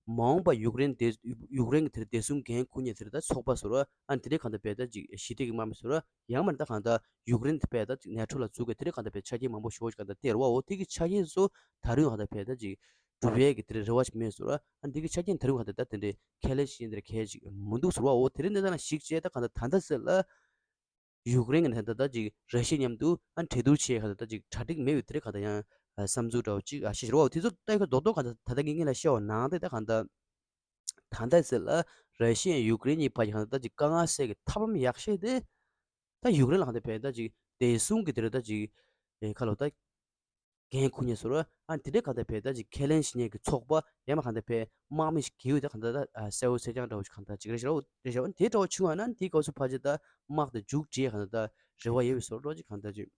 མ་འོངས་པ་ཡུཀ་རེན་བདེ་ཡུཀ་རེན་གྱི་དེར་བདེ་སྲུང་འགན་འཁུར་མཁན་དེར་ད་ཚོགས་པ་ཟེར་བ་ཨ་ནི་དེ་འདྲའི་གང་ལྟར་བས་ད་ཅིག་ཞི་བདེ་གི་དམག་མི་ཟེར་བ་ཡང་མ་ད་གང་ལྟར་ཡུཀ་རེན་དེ་བས་ད་ཅིག་ནེ་ཊོ་ལ་འཛུལ་དགོས་དེ་འདྲའི་གང་ལྟར་བས་ཆ་རྐྱེན་མང་པོ་ཞེ་པོ་ཞིག་གང་ལྟར་སྟེར་བ་འོ་དེ་གི་ཆ་རྐྱེན་ཚོ་ད་རུང་གང་ལྟར་བས་ད་ཅིག་སྒྲུབ་ཡས་ཀྱི་དེ་འདྲའི་རེ་བ་ཞིག་མེད་ཟེར་བ་ཨ་ནི་དེ་གི་ཆ་རྐྱེན་ད་རུང་གང་ལྟར་ད་དེ་འདྲའི་ཁས་ལེན་ཞིག་འདིར་གལ་ཅིག་མི་འདུག་ཟེར་བ་འོ་དེ་རིང་འདི་ལྟ་ན་གཞིགས་བྱས་ད་གང་ལྟར་ད་ལྟ་ཟེར་ལ། ཡུཀ་རེན་གྱི་ནང་ད་ལྟ་ཅིག་ར་ཤི་ཡ་མཉམ་དུ་ཨ་གྲོས་བསྡུར་བྱེད་ག་ད་ལྟ་ཅིག་གྲ་སྒྲིག་མེད་པའི་དེ་རིང་ག་ད་ཡང་བསམ་ཚུལ་འདྲ་བོ་ཅིག་ཨ་ཤེས་བཞིན་རོགས་དེ་ཚོ་ལྟ་གི་རྡོག་རྡོག་ག་ད་ད་ལྟ་ངེད་ངེད་ལ་བཤད་བ་ནང་དེ་ད་ག་ད་ད་ལྟ་ཟེར་ལ་ར་ཤི་ཡ་ཡུཀ་རེན་གཉིས་བར་གྱི་ག་ད་ལྟ་ཅིག་དཀའ་ངལ་སེལ་གི་ཐབས་ལམ་ཡག་ཤོས་དེ་ད་ཡུཀ་རེན་ལ་ག་ད་བས་ད་ཅིག་བདེ་སྲུང་གི་དེ་རིང་ད་ཅིག་ཁ་ལོ་ད། འགན་འཁུར་མཁན་ཟེར་རོ། ཨ་དེ་འདྲའི་གང་ལྟར་བས་ད་ཅིག་ཁས་ལེན་བྱེད་མཁན་གྱི་ཚོགས་པ་ཡང་མ་གང་ལྟར་བས་དམག་མི་ཞིག་གིས་ད་གང་ལྟར་ད་གསལ་བོ་གསལ་རྐྱང་འདྲ་བོ་ཞིག་གང་ལྟར་ཅིག་རེད་ཤག་རེད་ཤག་དེ་འདྲ་བོ་བྱུང་བ་ན་དེའི་སྐབས་སུ་ཕལ་ཆེར་ད་དམག་དེ་མཇུག་སྒྲིལ་གང་ལྟར་ད་རེ་བ་ཡོད་པའི་བཟོ་འདྲ་ཅིག་གང་ལྟར་ཅིག་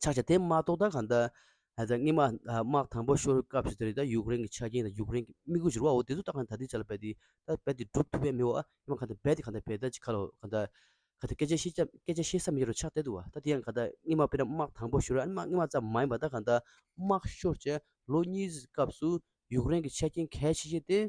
ཆགས་ཆགས་དེ་མ་གཏོགས་ད་གང་ལྟར་ད་སྔོན་མ་དམག་དང་པོ་ཤོར་བའི་སྐབས་སུ་དེ་རེད་ད་ཡུཀ་རེན་གྱི་ཆ་རྐྱེན་དང་ཡུཀ་རེན་གྱི་དམིགས་ཡུལ་ཟེར་བ་འོ་དེ་ཚོ་ད་གང་ལྟར་དེ་ཆ་ལ་བས་དེ་ད་བས་དེ་སྒྲུབ་ཐུབ་པའི་མི་བ་ཡང་མ་གང་ལྟར་བས་དེ་གང་ལྟར་བས་ད་ཅིག་ཁ་ལོ་གང་ལྟར། ག་དེ་སྐད་ཆ་བཤད་ཅམ་སྐད་ཆ་བཤད་ས་མི་ཡོད་རུ་ཆགས་བསྡད་འདུག་བ། ད་དེ་ཡང་ག་ད་སྔོན་མ་དཔེར་ན་དམག་དང་པོ་ཤོར་ཨ་ནི་དམག་སྔོན་མ་ཙམ་མ་ཡིན་པ་ད་ག་ད་དམག་ཤོར་བྱས་ལོ་གཉིས་སྐབས་སུ་ཡུཀ་རེན་གྱི་ཆ་རྐྱེན་གལ་ཆེ་ཤོས་དེ།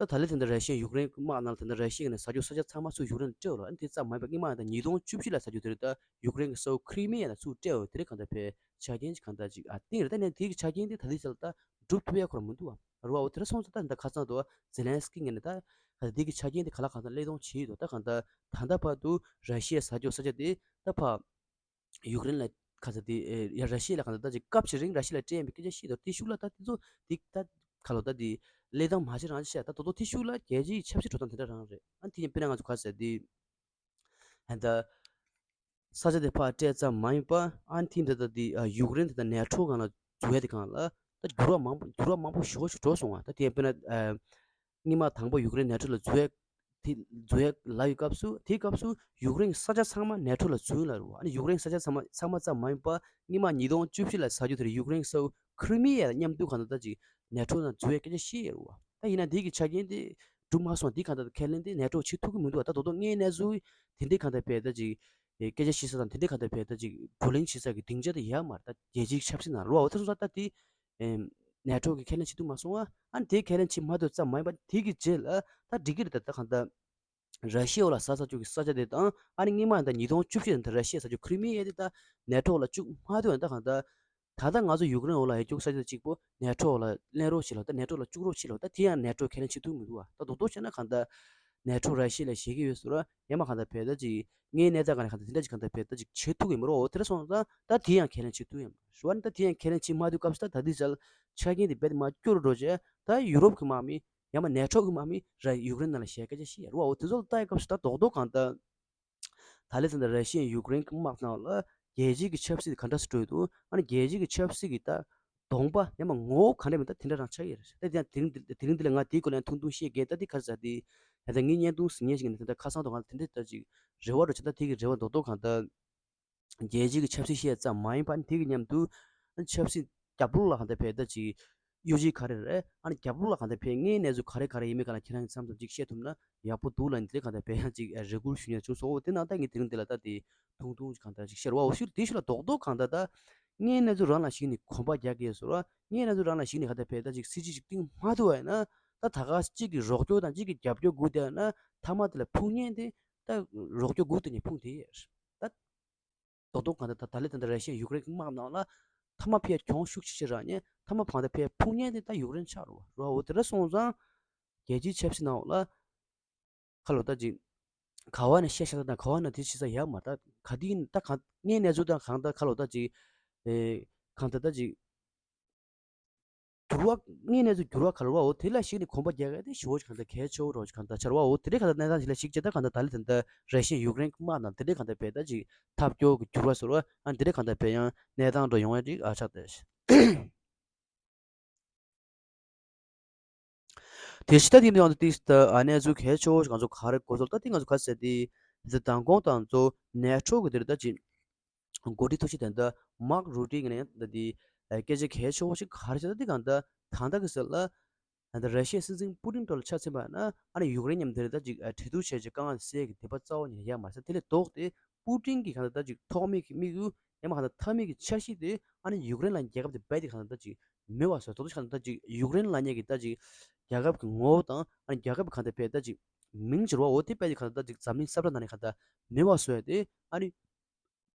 ད་ད་ལེ་དེ་འདྲ་ར་ཤི་ཡ་ཡུཀ་རེན་གྱི་དམག་ནང་ལ་དེ་འདྲ་ར་ཤི་ཡ་ནས་ཟ་རྒྱུ་ས་ཆ་ཚང་མ་ཚུར་ཡུཀ་རེན་ལ་སྤྲད་ཡོད་ར། ཨ་ནི་དེ་ཙམ་མ་ཡིན་པ་སྔོན་མ་ད་ཉིས་སྟོང་བཅུ་བཞི་ལ་ཟ་རྒྱུ་དེ་རེད་ད་ཡུཀ་རེན་གྱི་ས་འོག་ཁི་རི་མི་ཡ་ལ་ཚུར་སྤྲད་ཡོད་དེ་རེད་ག་ད་བས་ཆ་རྐྱེན་གྱི་ག་ད་ཅིག་ཨ་སྟེང་རེད། ད་ནས་དེ་གི་ཆ་རྐྱེན་དེ་ད་ལེ་ཆ་ལ་ད་སྒྲུབ་ཐུབ་ཡ་ཁོ་ར་མི་འདུག་བ། རུ་བ་འོ་དེ་ར་སོང་ཙང་ད་ད་ཁ་སང་དུ་ཛེ་ལན་སི་ཀི་ངོས་ནས་ད་ག་ད་འདི་གི་ཆ་རྐྱེན་དེ་ག་ལ་གང་ལྟར་སླད་གཏོང་བྱེད་ཡོད་དོ། ད་གང་ལྟར་ད་ལྟ་བར་དུ་ར་ཤི་ཡ་ཟ་རྒྱུ་ས་ཆ་དེ་ད་ཕ་ཡུཀ་རེན་ལ་ག་ས་དེ་ཡ་ར་ཤི་ཡ་ལ་གང་ལྟར་ད་ཅིག་སྐབས་ཅིག་རིང་ར་ཤི་ཡ་ལ་སྤྲད་ཡིན་པའི་སྐད་ཆ་བཤད་དོ། དེ་ཤུགས་ལ་ད་དེ་ཚོ་དེ་ད་ ཁ་ལོ་ད་དེ་གླེང་སྟངས་མ་བྱེད་རང་བྱེད་བཤད། ད་དོ་དོ་དེ་ཤུགས་ལ་རྒྱལ་སྤྱིའི་ཆབ་སྲིད་འགྲོ་སྟངས་དེ་འདྲ་རང་རེད། ཨ་དེ་ཡིན་དཔེར་ན་ང་ཚོ་ག་ཟེར་དེ། ཨ་ད། ས་ཆ་དེ་ཕར་སྤྲད་ཙམ་མ་ཡིན་པ། ཨ་ནི་ཐེངས་འདི་ལྟ་དེ་ཡུཀ་རེན་དེ་ད་ནེ་ཊོ་སྒང་ལ་འཛུལ་ཡ་དེ་སྒང་ལ་ད་འགྱུར་བ་མང་པོ་འགྱུར་བ་མང་པོ་ཞེ་པོ་ཞིག་འགྲོ་སོང་བ། ད་དེ་ཡང་དཔེར་ན་ཨ། སྔོན་མ་དང་པོ་ཡུཀ་རེན་ནེ་ཊོ་ལ་འཛུལ་ཡ་དེ་འཛུལ་ཡ་ལབ་ཡི་སྐབས་སུ། དེའི་སྐབས་སུ་ཡུཀ་རེན་ས་ཆ་ཚང་མ་ནེ་ཊོ་ལ་འཛུལ་ལབ་རེད་བ། ཨ་ནི་ཡུཀ་རེན་ས་ཆ་ཚང་མ་ཚང་མ་ཙམ་མ་ཡིན་པ། སྔོན་མ་ཉིས་སྟོང་བཅུ་བཞི་ལ་ཟ་རྒྱུ་དེ་རེད། ཡུཀ་རེན་ས་ཁྲི་མི་ཡ་མཉམ་དུ་གང་ལྟར་ད་ཅིག་ནེ་ཊོ་ནང་འཛུལ་ཡ་སྐད་ཆ་བཤད་ཡོད་རེད་བ། ད་ཡིན་ན་འདི་གི་ཆ་རྐྱེན་དེ་འགྲུབ་མ་སོང་། འདི་གང་ལྟར་ཁས་ལེན་དེ་ནེ་ཊོ་བྱེད་ཐུབ་ཀྱི་མི་འདུག་བ། ད་དོ་དོ་དངོས་གནས་ཚུལ་དེ་འདྲའི་གང་ལྟར་བས་ད་ཅིག་སྐད་ཆ་བཤད་ས་དང་དེ་འདྲའི་གང་ལྟར་བས་ད་ཅིག་བགྲོ་གླེང་བྱེད་ས་གི་སྡིངས་ཆ་དེ་ཡོད་མ་རེད། ད་རྒྱལ་སྤྱིའི་ཆབ་སྲིད་ནང་རེད་བ། འོ་དེ་སོང་ཙང་ད་དེ་ནེ་ཊོ་གི་ཁས་ལེན་བྱེད་ཐུབ་མ་སོང་བ། ཨ་ནི་དེ་ཁས་ལེན་བྱེད་མ་ཐུབ་ཙམ་མ་ཡིན་པ་དེ་གི་རྗེས་ལ་ད་འགྲིག་གི་རེད། ད་ད་གང་ལྟར། ར་ཤི་ཡའི་འོག་ལ་ཟ་ས་ཅུག་གི་ས་ཆ་དེ་དང་། ཨ་ནི་སྔོན་མ་ད་ཉིས་སྟོང་བཅུ་བཞི་ད་ར་ཤི་ཡས་ཟ་ཅུག་ཁི་རི་མི་ཡ་དེ་ད་ནེ་ཊོ་ལ་བཅུག་མ་ཐུབ་ཡང་ད་གང་ལྟར། ད་ལྟ་ང་ཚོ་ཡུཀ་རེན་འོག་ལ་ཡ་ཅུག་ས་ཆ་དེ་གཅིག་པོ་ནེ་ཊོ་ལ་ལེན་རོགས་བྱེད་ལོ། ད་ནེ་ཊོ་ལ་བཅུག་རོགས་བྱེད་ལོ། ད་དེ་ཡང་ནེ་ཊོ་ཁས་ལེན་བྱེད་ཐུབ་མི་འདུག་བ། ད་རྡོག་རྡོག་བྱས་ན་གང་ལྟར་ནེ་ཊོ་ར་ཤི་ཡ་ལ་བཞེས་ཀྱི་ཡོད་ཟེར་བ། ཡང་མ་གང་ལྟར་བས་ད་ཅིག་དངོས་གནས་ད་གང་ལྟར་གང་ལྟར་དེ་འདྲ་ཅིག་གང་ལྟར་བས་ད་ཅིག་བྱེད་ཐུབ་ཀྱི་མི་རོགས། འོ་དེ་འདྲ་སོང་ཙང་ད་དེ་ཡང་ཁས་ལེན་བྱེད་ཐུབ་ཡང་མ་རེད་བ། ད་དེ་ཡང་ཁས་ལེན་བྱེད་མ་ཐུབ་སྐབས་སུ་ད་ད་དེ་ཅལ་ཆ་རྐྱེན་དེ་རྦད་དེ་མར་སྐྱོ་རུ་འགྲོ་བྱས། ད་ཡུ་རོབ་ཀྱི་དམག་མི། ཡང་མ་ནེ་ཊོ་གི་དམག་མི་ར་ཡུཀ་རེན་ནང་ལ་བཞེས་སྐད་ཆ་བཤད་ཡ་རེད་བ། འོ་དེ་ཚོ་ལ་ལྟ་ཡི་སྐབས་སུ་ད་རྡོག་རྡོག་གང་ལྟར། ད་ལན་ཙམ་ད་ར་ཤི་ཡ་ཡུཀ་རེན་གྱི་དམག་ནང་ལ་རྒྱལ་སྤྱིའི་གི་ཆབ་སྲིད་ག་འདྲ་སེ་འགྲོ་ཡི་འདུག་ཨ་ནི་རྒྱལ་སྤྱིའི་གི་ཆབ་སྲིད་ཀྱི་ད་གདོང་པ་ཡང་མ་ངོ་བོ་ག་འདྲ་མིན་ད་དེ་འདྲ་རང་ཆགས་ཡོད་རེད། ད་དེ་ཡང་དེ་རིང་འདི་དེ་རིང་འདི་ལ་ང་དེའི་སྐོར་ལ་ཡང་ཐུང་ཐུང་བཤད་གི། ད་དེ་ག་རེ་ཟེར་དེ་ད་ལྟ་ངའི་བརྙན་ཐུང་གཟིགས་མཁན་ཞིག་ཡིན་ན་དེ་འདྲ་ཁ་སང་དུ་ང་ལ་དེ་འདྲ་ད་ཅིག་རེ་བ་འགྲོ་བྱུང་། ད་དེ་གི་རེ་བ་རྡོག་རྡོག་གང་ལྟར། རྒྱལ་སྤྱིའི་གི་ཆབ་སྲིད་བཤད་ཙམ་མ་ཡིན་པ་ནི་དེ་གི་མཉམ་དུ་ཆབ་སྲིད་རྒྱབ་ལོགས་ལ་གང་ལྟར་བས་ད་ཅིག་གཡོ་ཇུས་ག་རེ་རེད། ཨ་ནི་རྒྱབ་ལོགས་ལ་གང་ལྟར་བས་དངོས་གནས་ཚུལ་ག་རེ་ག་རེ་ཡིན་མིན་གང་ལ་ཁྱེད་རང་གི་མཚམས་མཚམས་ཅིག་བཤད་ཐུབ་ན་ཡག་པོ་འདུག་ལབ། འདི་གང་ལྟར་བས་ཡང་ཅིག་རེ་སྐུལ་ཞུ་ཉན་བྱུང་སོང་། འོ་དེ་ནང་ད་ངས་དེ་རིང་འདི་ལ་ད་དེ་ཐུང་ཐུང་གང་ལྟར་ཅིག་བཤད་རོགས། འོ་ཤུར་དེ་ཤུ་ལ་རྡོག་རྡོག་གང་ལྟར་ད་དངོས་གནས་ཚུལ་རང་ལ་གཞིགས་ནས་གོམ་པ་རྒྱག་གི་ཡོད་ཟེར་བ། དངོས་གནས་ཚུལ་རང་ལ་གཞིགས་ནས་གང་ལྟར་བས་ད་ཅིག་སྲིད་ཇུས་ཅིག་བཏིང་མ་ཐུབ་པ་ཡིན་ན། ད་ད་ག་གཅིག་གི་རོགས་སྐྱོར་དང་གཅིག་གི་རྒྱབ་སྐྱོར་སྒུག་བསྡད་ཡོད་ན་མཐའ་མ་དེ་ལ་ཕུང་ཉེན་དེ་ད་རོགས་སྐྱོར་སྒུག་བསྡད་ནས་ཕུང་དེ་ཡོད་རེད། ད་རྡོག་རྡོག་གང་ལྟར་ད་ད་ལས་ད་ལྟ་ར་ཤི་ཡ་ཡུཀ་རེན་གྱི་དམག་ནང་ལ་མཐའ་མ་ཕྱིར་གྱོང་ཤུགས་ཆེ་ཆེ་རག་ཉེན། མཐའ་མ་གང་ལྟར་ཕྱིར་ཕུང་ཉེན་དེ་ད་ཡུཀ་རེན་ཆགས་རེད་བ། འོ་དེ་འདྲ་སོང་ཙང་རྒྱལ་སྤྱིའི་ཆབ་སྲིད་ནང་ལ་ཁ་ལོ་ད་ཅིག་ག་བ་ནས་བཤད་བཤད་ས་དང་ག་བ་ནས་དེ་བྱེད་ས་ཡོད་མ་རེད། ད་ག་དེ་ཡིན་ད་གང་དངོས་གནས་ཚུལ་དང་གང་ལྟར་ཁ་ལོ་ད་ཅིག་ཨེ་གང་ལྟར་ད་ཅིག་འགྱུར་བ་དངོས་གནས་ཚུལ་འགྱུར་བ་ག་ལ་བ། འོ་དེ་ལ་གཞིགས་ནས་གོམ་པ་རྒྱག་ཡ་དེ་ཞེ་པོ་ཅིག་གང་ལྟར་གལ་ཆེ་བོ་རོ་ཅིག་གང་ལྟར་ཆགས་རེད་བ། འོ་དེ་འདྲའི་གང་ལྟར་གནས་སྟངས་ཅིག་ལ་གཞིགས་བྱས་ད་གང་ལྟར་ད་ལས་ད་ལྟ་ར་ཤི་ཡ་ཡུཀ་རེན་གྱི་དམག་ནང་དེ་འདྲའི་གང་ལྟར་བས་ད་ཅིག་ཐབས་སྐྱོ་གི་འགྱུར་བ་ཟེར་བ། ཨ་དེ་འདྲའི་གང་ལྟར་བས་ཡང་གནས་སྟངས་འགྲོ་ཡོང་ཡ་ཅིག་ཨ་ཆགས་ཏེ། དེ་ཕྱི་ད་དེ་ཡང་དུ་ཏིས་ད་ཨ་གནས་ཚུལ་གལ་ཆེ་བོ་ཞིག་ང་ཚོ་ག་རེ་གོ་ཚོད་ད་དེ་ང་ཚོ་ག་ཚད་དེ་དེ་མདང་དགོང་དང་ཚོ་ནེ་ཊོ་གི་དེར་ད་ཅིག་འགོ་ཁྲིད་ཐུགས་ཆེ་དེ་འདྲ་མཱག་རུ་ཏི་གི་ནས་ད་དེ་སྐད་ཆ་གལ་ཆེ་བོ་ཞིག་ག་རེ་བཤད་ད་དེ་གང་ད་ད་ལྟ་གི་ཟེར་ལ་ད་ལྟ་ར་ཤི་ཡའི་སྲིད་འཛིན་པུ་ཏིན་ཐོག་ལ་ཆ་མཚོན་པ་ན་ཨ་ནི་ཡུཀ་རེན་མཉམ་དེར་ད་ཅིག་གྲོས་བསྡུར་བྱས་ཅིག་དཀའ་ངལ་སེལ་གི་དེ་པ་རྩ་བ་ཉིད་ཡ་མ་ཟད་དེ་ལས་ལྡོག་སྟེ་པུ་ཏིན་གི་གང་ད་ད་ཅིག་ཐོག་མེད་ཀྱི་དམིགས་ཡུལ་ཡང་མ་གང་ད་མཐའ་མེད་ཀྱི་འཆར་གཞི་དེ་ཨ་ནི་ཡུཀ་རེན་ལ་རྒྱལ་ཁབ་དེ་རྦད་དེ་གང་ད་ད་ཅིག་མེད་པ་བཟོས། ད་ལྟ་གང་ད་ད་ཅིག་ཡུཀ་རེན་ལབ་མཁན་གྱི་ད་ཅིག་རྒྱལ་ཁབ་ཀྱི་ངོ་བོ་དང་ཨ་ནི་རྒྱལ་ཁབ་ཀྱི་གང་ད་བས་ད་ཅིག་མིང་བྱེད་རོགས། འོ་དེ་རྦད་དེ་གང་ད་ད་ཅིག་འཛམ་གླིང་ས་བཀྲ་ནང་ནས་གང་ད་མེད་པ་བཟོས་ཏེ་ཨ་ནི་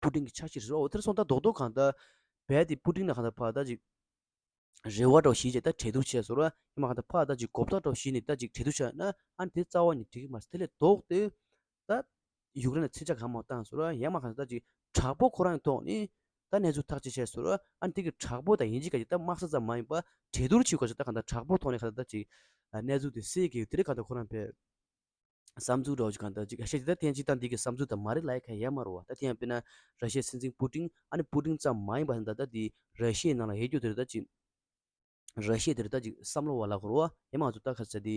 པུ་ཏིན་གྱི་འཆར་གཞི་རེད་རོགས། འོ་དེར་སོང་ད་རྡོག་རྡོག་གང་ད་བས་དེ་པུ་ཏིན་ལ་གང་ད་ཕ་ད་ཅིག་རེ་བ་འདྲ་བོ་ཞིག་བྱས་ད་གྲོས་བསྡུར་བྱས་སོང་ར། ཡང་མ་གང་ད་ཕ་ད་ཅིག་གོ་བརྡ་འདྲ་བོ་ཞིག་ནས་ད་ཅིག་གྲོས་བསྡུར་བྱས་ན་ཨ་ནི་དེ་རྩ་བ་ནས་འགྲིག་གི་མ་རེད། དེ་ལས་ལྡོག་སྟེ་ད་ཡུཀ་རེན་ལ་ཚིག་ཆ་གང་མང་བཏང་སོང་ར། ཡང་མ་གང་ད་ཅིག་དྲག་པོ་ཁོ་རང་གི་ཐོག་ནས་ད་གནས་ཚུལ་ཐག་གཅོད་བྱས་སོང་ར། ཨ་ནི་དེ་གི་དྲག་པོ་དང་ཡིན་གཅིག་ག་གཅིག་ད་དམག་ས་ཙམ་མ་ཡིན་པ་གྲོས་བསྡུར་བྱེད་དགོས་ཅིག་ད་གང་ད་དྲག་པོ་ཐོག་ནས་གང་ད་ད་ཅིག་གནས་ཚུལ་དེ་སེལ་གི་དེ་རེད། གང་ད་ཁོ་རང་བས་བསམ་ཚུལ་འདྲ་བོ་ཅིག་གང་ད་ཅིག་ཨ་ཤེས་ཅིག་ད་ཐེངས་གཅིག་ད་འདི་གི་བསམ་ཚུལ་ད་མ་རེད་ལབ་ཡ་གང་ཡང་མ་རེད་བ། ད་དེ་ཡང་དཔེར་ན་ར་ཤི་ཡའི་སྲིད་འཛིན་པུ་ཏིན་ཨ་ནི་པུ་ཏིན་ཙམ་མ་ཡིན་པ་ད་ད་དེ་ར་ཤི་ཡའི་ནང་ལ་ཡོད་རྒྱུ་དེ་རེད། ད་ཅིག་ར་ཤི་ཡ་དེ་རེད་ད་ཅིག་བསམ་བློ་བ་ལ་ཁོ་རེད་བ། ཡང་མ་ང་ཚོ་ད་ག་ཚད་དེ་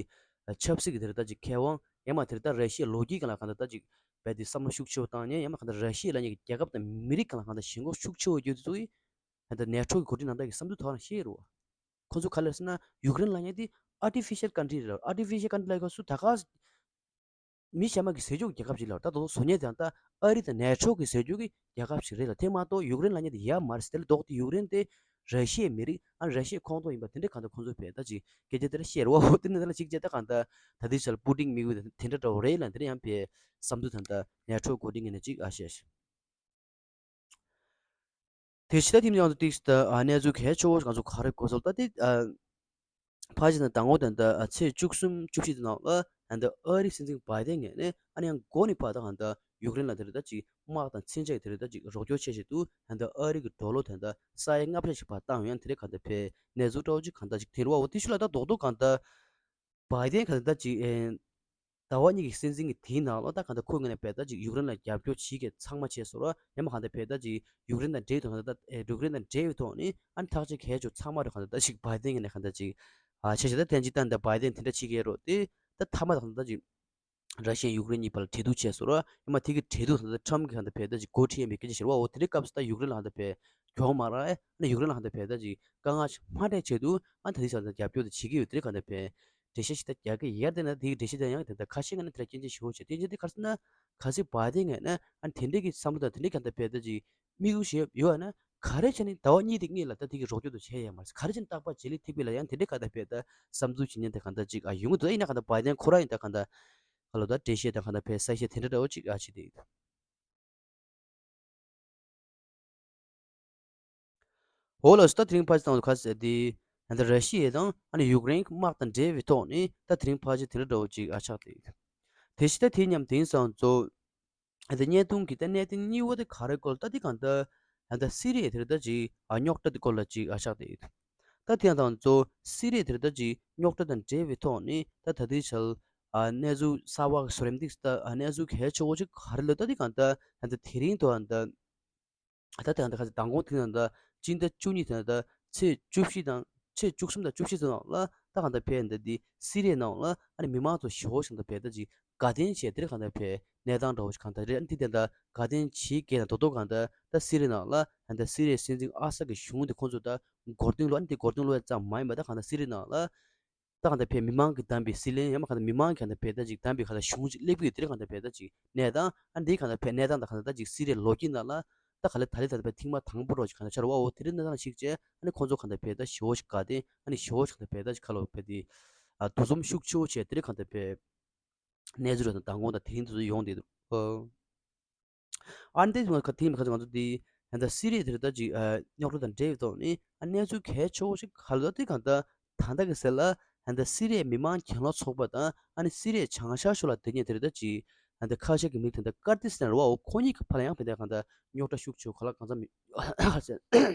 ཆབ་སྲིད་ཀྱི་དེ་རེད་ད་ཅིག་མཁས་དབང་། ཡང་མ་དེ་རེད་ད་ར་ཤི་ཡའི་ལོ་རྒྱུས་སྒང་ལ་གང་ད་ད་ཅིག་བས་དེ་བསམ་བློ་ཤུགས་ཆེ་བོ་བཏང་ཉན། ཡང་མ་གང་ད་ར་ཤི་ཡ་ལབ་མཁན་གྱི་རྒྱལ་ཁབ་དང་མི་རིགས་སྒང་ལ་གང་ད་ཞེན་ཁོག་ཤུགས་ཆེ་བོ་ཡོད་དུས་ད་ད་ནེ་ཊོ་གི་འགོ་ཁྲིད་རྣམ་དག་གི་བསམ་ཚུལ་ཐོག་རང་བཤད་རེད་བ། ཁོ་ཚོ་ག་རེ་ཟེར་ན་ཡུཀ་རེན་ལབ་མཁན་དེ་artificial country་རེད། artificial country་ལབ་སྐབས་སུ་ད་ག་མི་གཞན་པ་གི་ཟེར་རྒྱུ་གི་རྒྱལ་ཁབ་ཅིག་ལ་ད་དུང་བཟོ་མཁན་དེ་ཡང་ད་ཨ་རི་དང་ནེ་ཊོ་གི་ཟེར་རྒྱུ་གི་རྒྱལ་ཁབ་ཅིག་རེད་ལ། དེ་མ་གཏོགས་ཡུཀ་རེན་ལབ་མཁན་དེ་ཡོད་མ་རེད་ཟེར། དེ་ལ་ལྡོག་སྟེ་ཡུཀ་རེན་དེ་ར་ཤི་ཡའི་མི་རིགས་ཨ་ར་ཤི་ཡའི་ཁོངས་གཏོགས་ཡིན་པ་དེ་འདྲའི་གང་ལྟར་ཁོང་ཚོ་བས་ད་ཅིག་སྐད་ཆ་དེ་འདྲ་བཤད་རེད་བ། འོ་དེ་ནི་དེ་ལ་ཅིག་བྱས་ད་གང་ལྟར་ད་དེ་ཆ་ལ་པུ་ཏིན་དམིགས་ཡུལ་དེ་འདྲ་འདྲ་བོ་རེད་ལ། དེ་འདྲ་ཡང་བས་བསམ་ཚུལ་ད་ལྟ་ནེ་ཊོ་འགོ་ཁྲིད་ངོས་ནས་ཅིག་ཨ་བཤད། དེ་ཕྱི་ད་དེ་ཡང་དུ་ཏིག་ད་ཨ་གནས་ཚུལ་གལ་ཆེ་བོ་ང་ཚོ་ག་རེ་གོ་ཚོད་ད་དེ་ཨ་ཕ་ཇི་ན་དང་པོ་དེ་འདྲ་ཚེས་བཅུ་གསུམ་བཅུ་བཞི་དེ་ནང་ལ་ཨ་འདི་ཨ་རི་སྲིད་འཛིན་བྷའི་ཌེན་ངོས་ནས་ཨ་ནི་ཡང་འགོ་ནས་ཕར་ད་གང་ལྟར་ཡུཀ་རེན་ལ་དེ་རེད་ད་ཅིག་ དམག་དང་མཚོན་ཆ་གི་དེ་རེད་ད་ཅིག་རོགས་སྐྱོར་བྱེད་བཞིན་དུ་ད་ལྟ་ཨ་རི་གི་ཌོ་ལར་ད་ལྟ་ས་ཡ་ལྔ་བརྒྱ་ཞིག་བར་བཏང་ཡང་དེ་རེད་ག་ད་ཕེ་གནས་ཚུལ་འདྲ་བོ་ཅིག་ག་ད་ཅིག་དེ་རེད་བ། འོ་དེ་ཤུ་ལ་ད་རྡོག་རྡོག་ག་ད་བའི་ཏན་ག་ད་ཅིག་ཨེ། ཟླ་བ་གཉིས་ཀྱི་སྲིད་འཛིན་གྱི་དེའི་ནང་ལ་ད་ག་ད་ཁོ་ངོས་ནས་བས་ད་ཅིག་ཡུཀ་རེན་ལ་རྒྱབ་སྐྱོར་བྱེད་མཁན་ཚང་མ་བྱས་སོང་ར་ཡང་མ་ག་ད་བས་ད་ཅིག་ཡུཀ་རེན་དང་འབྲེལ་ཐོག་ད་ད་ཡུཀ་རེན་དང་འབྲེལ་བའི་ཐོག་ནས་ཨ་ནི་ཐག་གཅོད་གལ་ཆེ་ཚང་མ་ར་ག་ད་ད་ཅིག་བའི་ཏན་གྱི་ནས་ག་ད་ཅིག་ཨ་བྱས་བྱས་ད་ཐེངས་གཅིག་ད་ད་བའི་ཏན་དེ་འདྲ་བྱེད་ཀྱི་ཡོད་རོགས་དེ་ད་མཐའ་མ་ད་ག་ད་ཅིག་ར་ཤི་ཡ་ཡུཀ་རེན་གཉིས་བར་ལ་འབྲེལ་གཏུག་བྱས་སོང་ར་ཡང་མ་དེ་གི་འབྲེལ་གཏུག་ད་ད་ཊམ་གྱི་ག་ད་བས་ད་ཅིག་འགོ་ཁྲིད་ཡིན་པའི་སྐད་ཆ་བཤད་ར་བ། འོ་དེ་འདྲའི་སྐབས་སུ་ད་ཡུཀ་རེན་ལ་ག་ད་བས་གྱོང་མ་རག་ཨ་ནི་ཡུཀ་རེན་ལ་ག་ད་བས་ད་ཅིག་དཀའ་ངལ་ཞིག་མ་འཕྲད་ཆེད་དུ་ཨ་ད་དེ་ས་ད་རྒྱབ་སྐྱོར་དེ་བྱེད་ཀྱི་ཡོད་དེ་རེད་ག་ད་བས། འགྲེལ་བཤད་ཞིག་ད་རྒྱག་གི་ཡོད་དེ་ན་དེ་གི་འགྲེལ་བཤད་དེ་ཡང་དེ་འདྲ་ཁ་ཤས་ཀྱི་ནང་དེ་འདྲ་སྐྱོན་བརྗོད་ཞུ་བ་བྱས། སྐྱོན་བརྗོད་དེ་ག་རེ་ཟེར་ན་གལ་སྲིད་བའི་ཏན་ངོས་ནས་ཨ་དེ་འདྲའི་གི་བསམ་བློ་དང་དེ་འདྲའི་ག་ད་བས་ད་ཅིག་དམིགས་ཡུལ་ཞིག་ཡོད་ན་ག་རེ་བྱས་ནས་ཟླ་བ་གཉིས་དེ་གཉིས་ལ་ད་དེ་གི་རོགས་སྐྱོར་དུ་བྱས་ཡོད་མ་རེད། ག་རེ་བྱས་ནས་རྟག་པར་རྗེས་ལུས་ཐེབས་ཀྱི་ལ་ཡང་དེ་འདྲའི་ག་ད་བས་ད་བསམ་ཚུལ་བྱེད་མཁན་དེ་ག་ད་ཅིག་ཨ་ཡོང་གི་འདུག་ཡིན་ན་ག་ད་བའི་ཏན་ཁོ་རང་ཡིན་ད་ག་ད་ག་ལོ་ད་འགྲེལ་བཤད་དང་ག་ད་བས་གསལ་བཤད་དེ་འདྲ་འདྲ་བོ་ཅིག་ཨ་བྱེད་དེ་ཡོད། འོ་ལགས་སོ། ད་དེ་རིང་ཕལ་ཆེར་ཚང་མ་ག་ཟེར་དེ་ད་ལྟ་ར་ཤི་ཡ་དང་ཨ་ནི་ཡུཀ་རེན་གྱི་དམག་དང་འབྲེལ་བའི་ཐོག་ནས་ད་དེ་རིང་ཕལ་ཆེར་དེ་འདྲ་འདྲ་བོ་ཅིག་ཨ་ཆགས་ཏེ། དེ་བཞིན་ད་དེ་མཉམ་དེང་སང་ཚོ་ད་བརྙན་ཐུང་གི་ད་གནད་དོན་གཉིས་པ་དེ་ག་རེ་སྐོར་ད་དེ་གང་ད་ད་ལྟ་སི་རི་ཡ་དེ་རེད་ད་ཅིག་ཨ་རྙོག་དྲ་དེ་སྐོར་ལ་ཅིག་ཨ་ཆགས་ཏེ། ད་དེ་ཡང་དང་གཙོ་བོ་སི་རི་ཡ་དེར་ད་ཅིག་རྙོག་དྲ་དང་འབྲེལ་བའི་ཐོག་ནས་ད་ད་ལྟའི་ཆར་ཨ་གནས་ཚུལ་གསར་བ་གསར་འདེགས་ད་ཨ་གནས་ཚུལ་གལ་ཆེ་བོ་ཅིག་ག་རེ་ལབ་ད་དེ་གང་ད་ད་ད་དེ་རིང་དུའང་ད་ད་དེ་གང་ད་ག་ཚོད་མདང་དགོང་དེ་ནང་ད་སྤྱི་ཟླ་བཅུ་གཉིས་དེ་ནང་ད་ཚེས་བཅུ་བཞི་དང་ཚེས་བཅུ་གསུམ་དང་བཅུ་བཞི་ཚོ་ནང་ལ་ད་གང་ད་ཕེ་ད་དེ་སི་རི་ཡའི་ནང་ལ་ཨ་ནི་མི་མང་ཚོ་ཞེ་པོ་ཞིག་ད་ཕེ་ད་ཅིག་དགའ་ལྡན་བྱས་དེར་གང་ལྟར་བས་གནས་སྟངས་འདྲ་བོ་ཞིག་གང་ལྟར་རེད། ཨ་ནི་དེ་ལྟར་དགའ་ལྡན་བྱེད་མཁན་ལ་རྡོག་རྡོག་གང་ལྟར་ད་སི་རི་ནང་ལ་ཨ་ནི་ད་སི་རི་སྲིད་འཛིན་ཨ་སད་ཀྱི་གཞུང་དེ་ཁོང་ཚོ་ད་མགོ་རྟིང་སློག་ཨ་ནི་དེ་མགོ་རྟིང་སློག་ཡ་ཙམ་མ་ཡིན་པ་ད་གང་ལྟར་སི་རི་ནང་ལ་ད་གང་ལྟར་བས་མི་མང་གི་བདམས་པའི་སྲིད་བློན་ཡང་མ་གང་ལྟར་མི་མང་གི་གང་ལྟར་བས་ད་ཅིག་བདམས་པའི་གང་ལྟར་གཞུང་ཅིག་སླེབས་ཀྱི་ཡོད། དེ་རེད་གང་ལྟར་བས་གནས་སྟངས་ཨ་ནི་དེ་གང་ལྟར་བས་གནས་སྟངས་ད་གང་ལྟར་ད་ཅིག་སི་རི་ལོ་རྒྱུས་ནང་ལ་ད་ག་ལེ་ད་ལེ་ད་ལྟ་བས་ཐེངས་མ་དང་པོ་རོ་ཅིག་གང་ལྟར་ཆགས་རེད་བ། འོ་དེ་རིང་གནས་སྟངས་ཤིག་བྱས་ཨ་ནི་ཁོང་ཚོ་གང་ལྟར་བས་ད་ཞེ་པོ་ཞིག་དགའ་ལྡན་ཨ་ནི་ཞེ་པོ་ཞིག་གང་ལྟར་བས་ད་ཅིག་ཁ་ལོ་བས་དེ་ཨ་འདུ་འཛོམས་ཤུགས་ཆེ་བོ་བྱས་དེ་རེད་གང་ལྟར་བས། གནས་ཚུལ་རེ་དང་མདང་དགོང་དང་དེ་རིང་དུ་ཡོང་བསྡད་འདུག་ཨ་ནི་དེ་ང་ཁ་དེ་མི་ཁ་ཚོ་ང་ཚོ་དེ་ད་ལྟ་སི་རི་ཡ་དེ་རེད་ད་ཅིག་རྙོག་དྲ་དང་འབྲེལ་བའི་ཐོག་ནས་ཨ་གནས་ཚུལ་གལ་ཆེ་བོ་ཞིག་ག་ལ་དེ་གང་ལྟར་ད་ལྟ་གི་ཟེར་ལ་ད་ལྟ་སི་རི་ཡའི་མི་མང་གྱེན་ལོག་ཚོགས་པ་དང་ཨ་ནི་སི་རི་ཡའི་བྱང་ཤར་ཕྱོགས་ལ་སྡོད་མཁན་དེ་རེད་ད་ཅིག་ད་ལྟ་ཁ་ཤས་ཀྱི་མིང་དེ་ད་ཀར་ཏི་སི་ཐན་རེད་བ། འོ་ཁོ་གཉིས་ཀྱི་བར་ལ་ཡང་བས་ད་གང་ལྟར་རྙོག་དྲ་ཤུགས་ཆེ་བོ་ག་ལ་གང་འཚམ་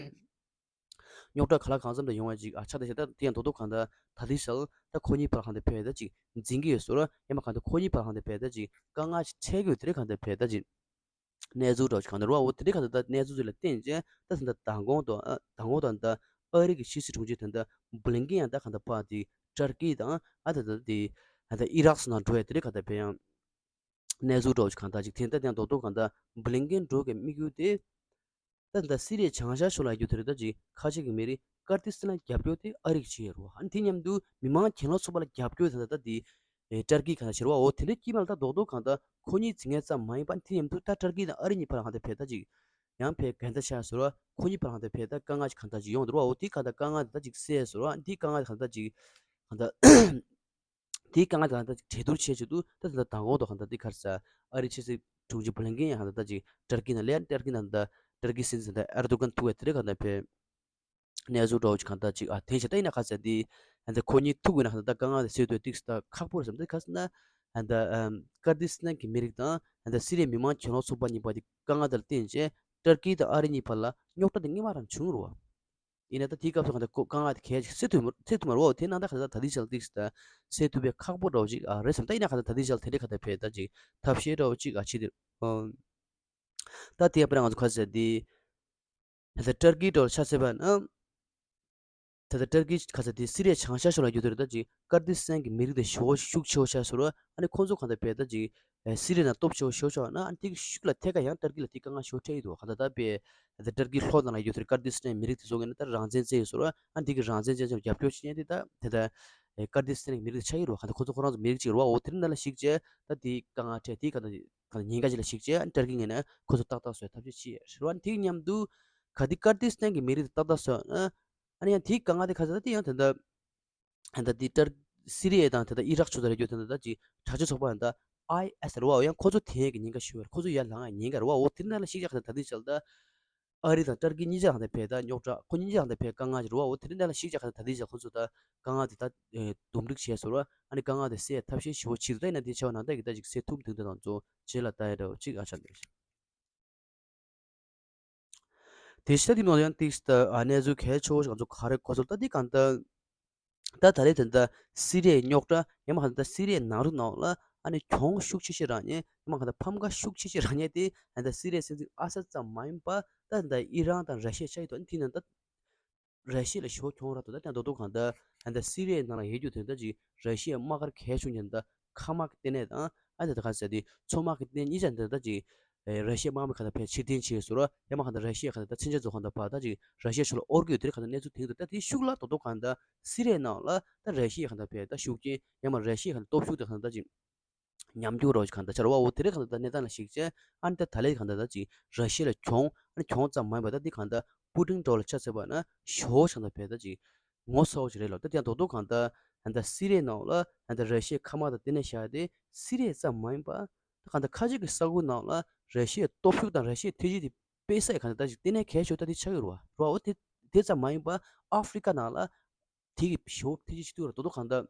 ཡོད་རྙོག་དྲ་ག་ལ་གང་འཚམ་དུ་ཡོང་བ་ཅིག་ཨ་ཆགས་བསྡད་ཤག་ད་དེ་ཡང་རྡོག་རྡོག་གང་ལྟར་ད་ལྟའི་ཆར་ད་ཁོ་གཉིས་བར་གང་ལྟར་ཕེ་ད་ཅིག་འཛིང་གི་ཡོད་ཟེར་རོ། ཡང་མ་གང་ལྟར་ཁོ་གཉིས་བར་གང་ལྟར་ཕེ་ད་ཅིག་དཀའ་ངལ་ཞིག་འཕྲད་ཀྱི་ཡོད། དེ་རིང་གང་ལྟར་ཕེ་ད་ཅིག་གནས་ཚུལ་འདྲ་བོ་ཞིག་གང་ལྟར་རོ། འོ་དེ་རིང་གང་ལྟར་ད་གནས་ཚུལ་ཚོ་ལ་བརྟེན་བྱས་ད་ད་ལྟ་མདང་དགོང་དང་ཨ་མདང་དགོང་དང་ད་ཨ་རི་གི་ཕྱི་སྲིད་དྲུང་ཆེ་ད་ལྟ་བྷི་ལིན་ཀེན་ཡང་ད་གང་ལྟར་ཕར་དེ་ཏར་ཀི་དང་ཨ་ད་ད་དེ་ད་ལྟ་ཨི་རག་སོགས་ནང་འགྲོ་ཡ་དེ་རིང་གང་ལྟར་ཕེ་ཡང་གནས་ཚུལ་འདྲ་བོ་ཞིག་གང་ལྟར་ཅིག་དེ་ད་ཡང་རྡོག་རྡོག་གང་ལྟར་བྷི་ལིན་ཀེན་འགྲོ་གི་དམིགས་ཡུལ་དེ། ད་ད་སི་རི་ཡའི་བྱང་ཤར་ཕྱོགས་ལ་རྒྱུ་དེ་རེད་ད་ཅིག་ཁ་ཤས་ཀྱི་མི་རིགས་ཀར་ཏི་སི་ཐན་ལ་རྒྱབ་སྐྱོར་དེ་ཨ་རི་གིས་བྱེད་ཡོད་རེད་བ། ཨ་ནི་དེ་མཉམ་དུ་མི་མང་གྱེན་ལོག་ཚོགས་པ་ལ་རྒྱབ་སྐྱོར་དེ་ད་ད་དེ་ཨེ་ཏར་ཀི་གང་ལ་བྱེད་རེད་བ། འོ་དེ་འདྲ་དཀྱིལ་མ་ལ་ད་རྡོག་རྡོག་གང་ལྟར་ཁོ་གཉིས་འཛིང་ངེས་ཙམ་མ་ཡིན་པ་དེ་མཉམ་དུ་ད་ཏར་ཀི་དང་ཨ་རི་གཉིས་བར་ལ་གང་ལྟར་ཕེ་ད་ཅིག་ཡང་ཕེ་གན་ད་ཆགས་ཟེར་བ། ཁོ་གཉིས་བར་ལ་གང་ལྟར་ཕེ་ད་དཀའ་ངལ་ཞིག་གང་ལྟར་ཅིག་ཡོང་འདུག་བ། འོ་དེ་གང་ལྟར་དཀའ་ངལ་དེ་ད་ཅིག་སེལ་ཟེར་བ། འདི་དཀའ་ངལ་གང་ལྟར་ཅིག་གང་ལྟར། དེའི་དཀའ་ངལ་དང་ད་ཅིག་གྲོས་བསྡུར་བྱེད་ཆེད་དུ་ད་ད་ལྟ་མདང་དགོང་དུ་གང་ལྟར་དེ་ག་རེ་ཟེར་ཨ་རིའི་ཕྱི་སྲིད་དྲུང་ཆེ་བྷི་ལིན་ཀེན་ཡང་གང་ལྟར་ད་ཅིག་ཏར་ཀི་ནང་སླེབས། ཏར་ཀི་ནང་ད་ཏར་ཀི་སྲིད་འཛིན་ད་ཨེར་དོ་གྷན་ཐུག་པའི་དེ་རིང་གང་ལྟར་ཕེ་གནས་ཚུལ་འདྲ་བོ་ཅིག་གང་ལྟར་ཅིག་ཨ་འཐེན་བྱས། ད་ཡིན་ན་ག་རེ་ཟེར་དེ་ད་ཁོ་གཉིས་ཐུག་དགོས་ན་གང་ལྟར་དཀའ་ངལ་དེ་སེལ་དགོས་ཏིག་ད་ཁག་པོ་རེད་བསམ། དེ་ག་རེ་ཟེར་ན་ད་ཀར་ཏི་སི་ཐན་གྱི་མི་རིགས་དང་ད་སི་རི་ཡའི་མི་མང་གྱེན་ལོག་ཚོགས་པ་གཉིས་བར་དེ་དཀའ་ངལ་དེ་ལ་བརྟེན་བྱས་ཏར་ཀི་དང་ཨ་རི་གཉིས་བར་ལ་རྙོག་དྲ་དེ་སྔོན་མ་རང་བྱུང་རེད་བ། ཡིན་ན་ད་དེའི་སྐབས་སུ་གང་ལྟར་ཁོ་དཀའ་ངལ་དེ་གས་ཅིག་སེལ་ཐུབ་མ་སེལ་ཐུབ་མ་རེད་བ། དེ་ནང་ད་ག་ད་ད་ལྟའི་ཆར་ཏིག་ད་སེལ་ཐུབ་པའི་ཁག་པོ་འདྲ་བོ་ཅིག་ཨ་རེད་བསམ། ད་ཡིན་ན་ག་ད་ད་ལྟའི་ཆར་དེ་འདྲའི་ག་ད་ཕེ་ད་ཅིག་ཐབས་ཤེས་འདྲ་བོ་ཅིག་ཨ་བྱེད་དེ་ཨ་ད་དེ་ཡང་པ་ར་ང་ཚོ་ག་ཟེར་དེ་ད་ད་ཏར་ཀི་འདྲ་བོ་ཆ་བཞག་པ་ན་ད་ད་ཏར་ཀི་ག་ཟེར་དེ་སི་རི་ཡའི་བྱང་ཤར་ཕྱོགས་ལ་རྒྱུ་དེ་རེད། ད་ཅིག་ཀར་ཏི་སི་ཐན་གྱི་མི་རིགས་དེ་ཞེ་པོ་ཤུགས་ཆེ་བོ་ཆགས་སོང་ར། ཨ་ནི་ཁོང་ཚོ་གང་ལྟར་ཕེ་ད་ཅིག་ཨེ་སི་རི་ཡ་ནང་སྟོབས་ཆེ་བོ་ཤོར་ཤོར་ན་ཨ་ནི་དེ་གི་ཤུགས་ལ་ཐད་ཀ་ཡང་ཏར་ཀི་ལ་དེ་དཀའ་ངལ་ཤོར་འཕྲད་ཀྱི་འདུག་ག་ད་ལྟ་བས་ད་ཏར་ཀི་ལྷོ་ནང་ལ་ཡོད་ཚོ་ཀར་ཏི་སི་ཐན་མི་རིགས་དེ་ཚོ་གི་ནི་ད་རང་བཙན་བཙན་ཡོད་སོང་ར། ཨ་ནི་དེ་གི་རང་བཙན་ཅན་ཚོ་རྒྱབ་སྐྱོར་བྱེད་མཁན་དེ་ད་དེ་ད་ཨེ་ཀར་ཏི་སི་ཐན་གི་མི་རིགས་ཆགས་ཀྱི་རེད་བ། ག་ད་ཁོ་ཚོ་ཁོ་རང་ཚོ་མི་རིགས་གཅིག་རེད་བ། འོ་དེ་རིང་ནང་ལ་གཞིགས་བྱས་ད་དེ་དཀའ་ངལ་འཕྲད་དེ་ག་ད་ག་ད་ཉེན་ཁ་ཅིག་ལ་གཞིགས་བྱས་ཨ་ནི་ཏར་ཀི་ངོས་ནས་ཁོ་ཚོ་ཏག་ཏག་བཟོ་བའི་ཐབས་ཤེས་བྱེད་ཡས་རེད་བ། ཨ་ནི་དེ་གི་མཉམ་དུ་ག་དེ་ཀར་ཏི་སི་ཐན་གི་མི་རིགས་དེ་ཏག་ཏག་བཟོས་ན་ཨ་ནི་ཡང་དེ་གི་དཀའ་ངལ་དེ་ག་ཚོད་ད་དེ་ཡང་དེ་ད། ད་ལྟ་དེ་ཏར་སི་རི་ཡ་དང་ད་ལྟ་ཨི་རག་ཕྱོགས་དེར་ཡོད་དེ་ད་ལྟ་ཅིག་དྲག་སྤྱོད་ཚོགས་པ་ཡང་ད་ཨའི་ཨེསི་རེད་བ། ཡང་ཁོ་ཚོ་དེ་ཡས་ཀྱི་ཉེན་ཁ་ཤོར་བ་རེད། ཁོ་ཚོ་ཡར་ལངས་ཡས་ཉེན་ཁ་རེད་བ། འོ་དེ་ནང་ལ་གཞིགས་བྱས་ད་ལྟ་དེ་ཆར་ད་ཨ་རི་དང་ཏར་ཀི་གཉིས་ཆ་གང་ལྟར་ཕེ་ད་རྙོག་དྲ་ཁོ་གཉིས་ཆ་གང་ལྟར་ཕེ་དཀའ་ངལ་ཅིག་རེད་བ། འོ་དེ་ནང་ལ་གཞིགས་བྱས་གང་ལྟར་དེ་ཆར་ཁོ་ཚོ་ད་དཀའ་ངལ་དེ་ད་འདུམ་འགྲིག་བྱས་སོང་ར། ཨ་ནི་དཀའ་ངལ་དེ་སེལ་ཐབས་ཤེས་ཞེ་པོ་བྱེད་འདུག་ད་ཡིན་ན་དེ་ཆར་བ་ནང་ལྟ་གི་ད་ཅིག་སེལ་ཐུབ་མི་འདུག་ད་ང་ཚོ་རྗེས་ལ་ལྟ་ཡས་འདྲ་བོ་ཅིག་ཨ་ཆགས་འདུག་དེ་ཤ་དེ་ནང་ཡང་ཏིག་ད་གནས་ཚུལ་གལ་ཆེ་བོ་ཞིག་ང་ཚོ་ག་རེ་གོ་ཚོད་ད་དེ་གང་ལྟར། ད་ད་རེས་དེ་འདྲ་སི་རི་ཡའི་རྙོག་དྲ་ཡང་མ་གང་ལྟར་སི་རི་ཡའི་ནང་ལོགས་ནང་ལ་ཨ་ནི་གྱོང་ཤུགས་ཆེ་ཤོས་རག་མཁན་ཡང་མ་གང་ལྟར་ཕམ་ཁ་ཤུགས་ཆེ་ཤོས་རག་མཁན་དེ་ད་ལྟ་སི་རི་ཡའི་སྲིད་འཛིན་ཨ་སད་ཙམ་མ་ཡིན་པ་ད་ད་ཨི་རན་དང་ར་ཤི་ཡ་ཆགས་ཡོད་དོ། ཨ་ནི་དེ་ནང་ད་ར་ཤི་ཡ་ལ་ཞེ་པོ་གྱོང་རག་འདུག་ད་དེ་ཡང་རྡོག་རྡོག་གང་ལྟར་ད་ལྟ་སི་རི་ཡའི་ནང་ལ་ཡོད་རྒྱུ་དེ་ད་ཅིག་ར་ཤི་ཡའི་དམག་སྒར་གལ་ཆུང་ཅན་ད་མཁའ་དམག་གི་ལྟེ་གནས་དང་ཨ་ད་ད་ག་ཟེར་དེ་མཚོ་དམག་གི་ལྟེ་གནས་གཉིས་ཆ་འདི་ད་ཅིག་ར་ཤི་ཡའི་དམག་མི་གང་ལྟར་ཕར་ཕྱིར་འཐེན་བྱས་སོང་ར་ཡང་མ་གང་ལྟར་ར་ཤི་ཡ་གང་ལྟར་ད་མཚོན་ཆ་ཚོ་གང་ལྟར་ཕར་ད་ཅིག་ར་ཤི་ཡ་ཕྱོགས་ལ་དབོར་གྱི་ཡོད་དེ་གང་ལྟར་གནས་ཚུལ་དེ་འདུག་ད་དེའི་ཤུགས་ལ་རྡོག་རྡོག་གང་ལྟར་སི་རི་ཡའི་ནང་ལ་ད་ར་ཤི་ཡ་གང་ལྟར་ཕར་ད་ཤུགས་རྐྱེན་ཡང་མ་ར་ཤི་ཡའི་གང་ལྟར་སྟོབས་ཤུགས་དེ་གང་ལྟར་ད་ཅིག་ཉམས་འགྱུར་རོ་གང་ལྟར་ཆགས་ར་བ་འོ་དེ་རེད། གང་ལྟར་ད་གནས་སྟངས་ལ་གཞིགས་བྱས་ཨ་ནི་ད་ད་ལས་གང་ལྟར་ད་ཅིག་ར་ཤི་ཡ་ལ་གྱོང་ཨ་ནི་གྱོང་ཙམ་མ་ཡིན་པ་ད་འདི་གང་ལྟར་པུ་ཏིན་འགྲོ་ལ་ཆ་བཞག་པ་ན་ཞེ་པོ་གང་ལྟར་ཕར་ད་ཅིག་ངོ་ཚ་བོ་ཞིག་རེད་ལ། ད་དེ་ཡང་རྡོག་རྡོག་གང་ལྟར་ད་ལྟ་སི་རི་ཡའི་ནང་ལ་ད་ལྟ་ར་ཤི་ཡའི་མཁའ་དམག་དང་ལྟེ་གནས་བཞག་སྟེ་སི་རི་ཡ་ཙམ་མ་ཡིན་པ་ད་གང་ལྟར་ཁ་ཆེ་གི་ས་ཁུལ་ནང་ལ་ར་ཤི་ཡའི་སྟོབས་ཤུགས་དང་ར་ཤི་ཡའི་ཐེ་ཇུས་དེ་དཔེ་ས་ཡི་གང་ལྟར་ད་ཅིག་ལྟེ་གནས་གལ་ཆེ་ཤོས་ད་དེ་ཆགས་ཡོད་རེད་བ། རེད་བ། འོ་དེ་དེ་ཙམ་མ་ཡིན་པ་ཨ་ཧྥི་རི་ཀ་ནང་ལ་དེ་གི་ཞེ་པོ་ཐེ་ཇུས་བྱེད་ཐུབ་ར། རྡོག་རྡོག་གང་ལྟར་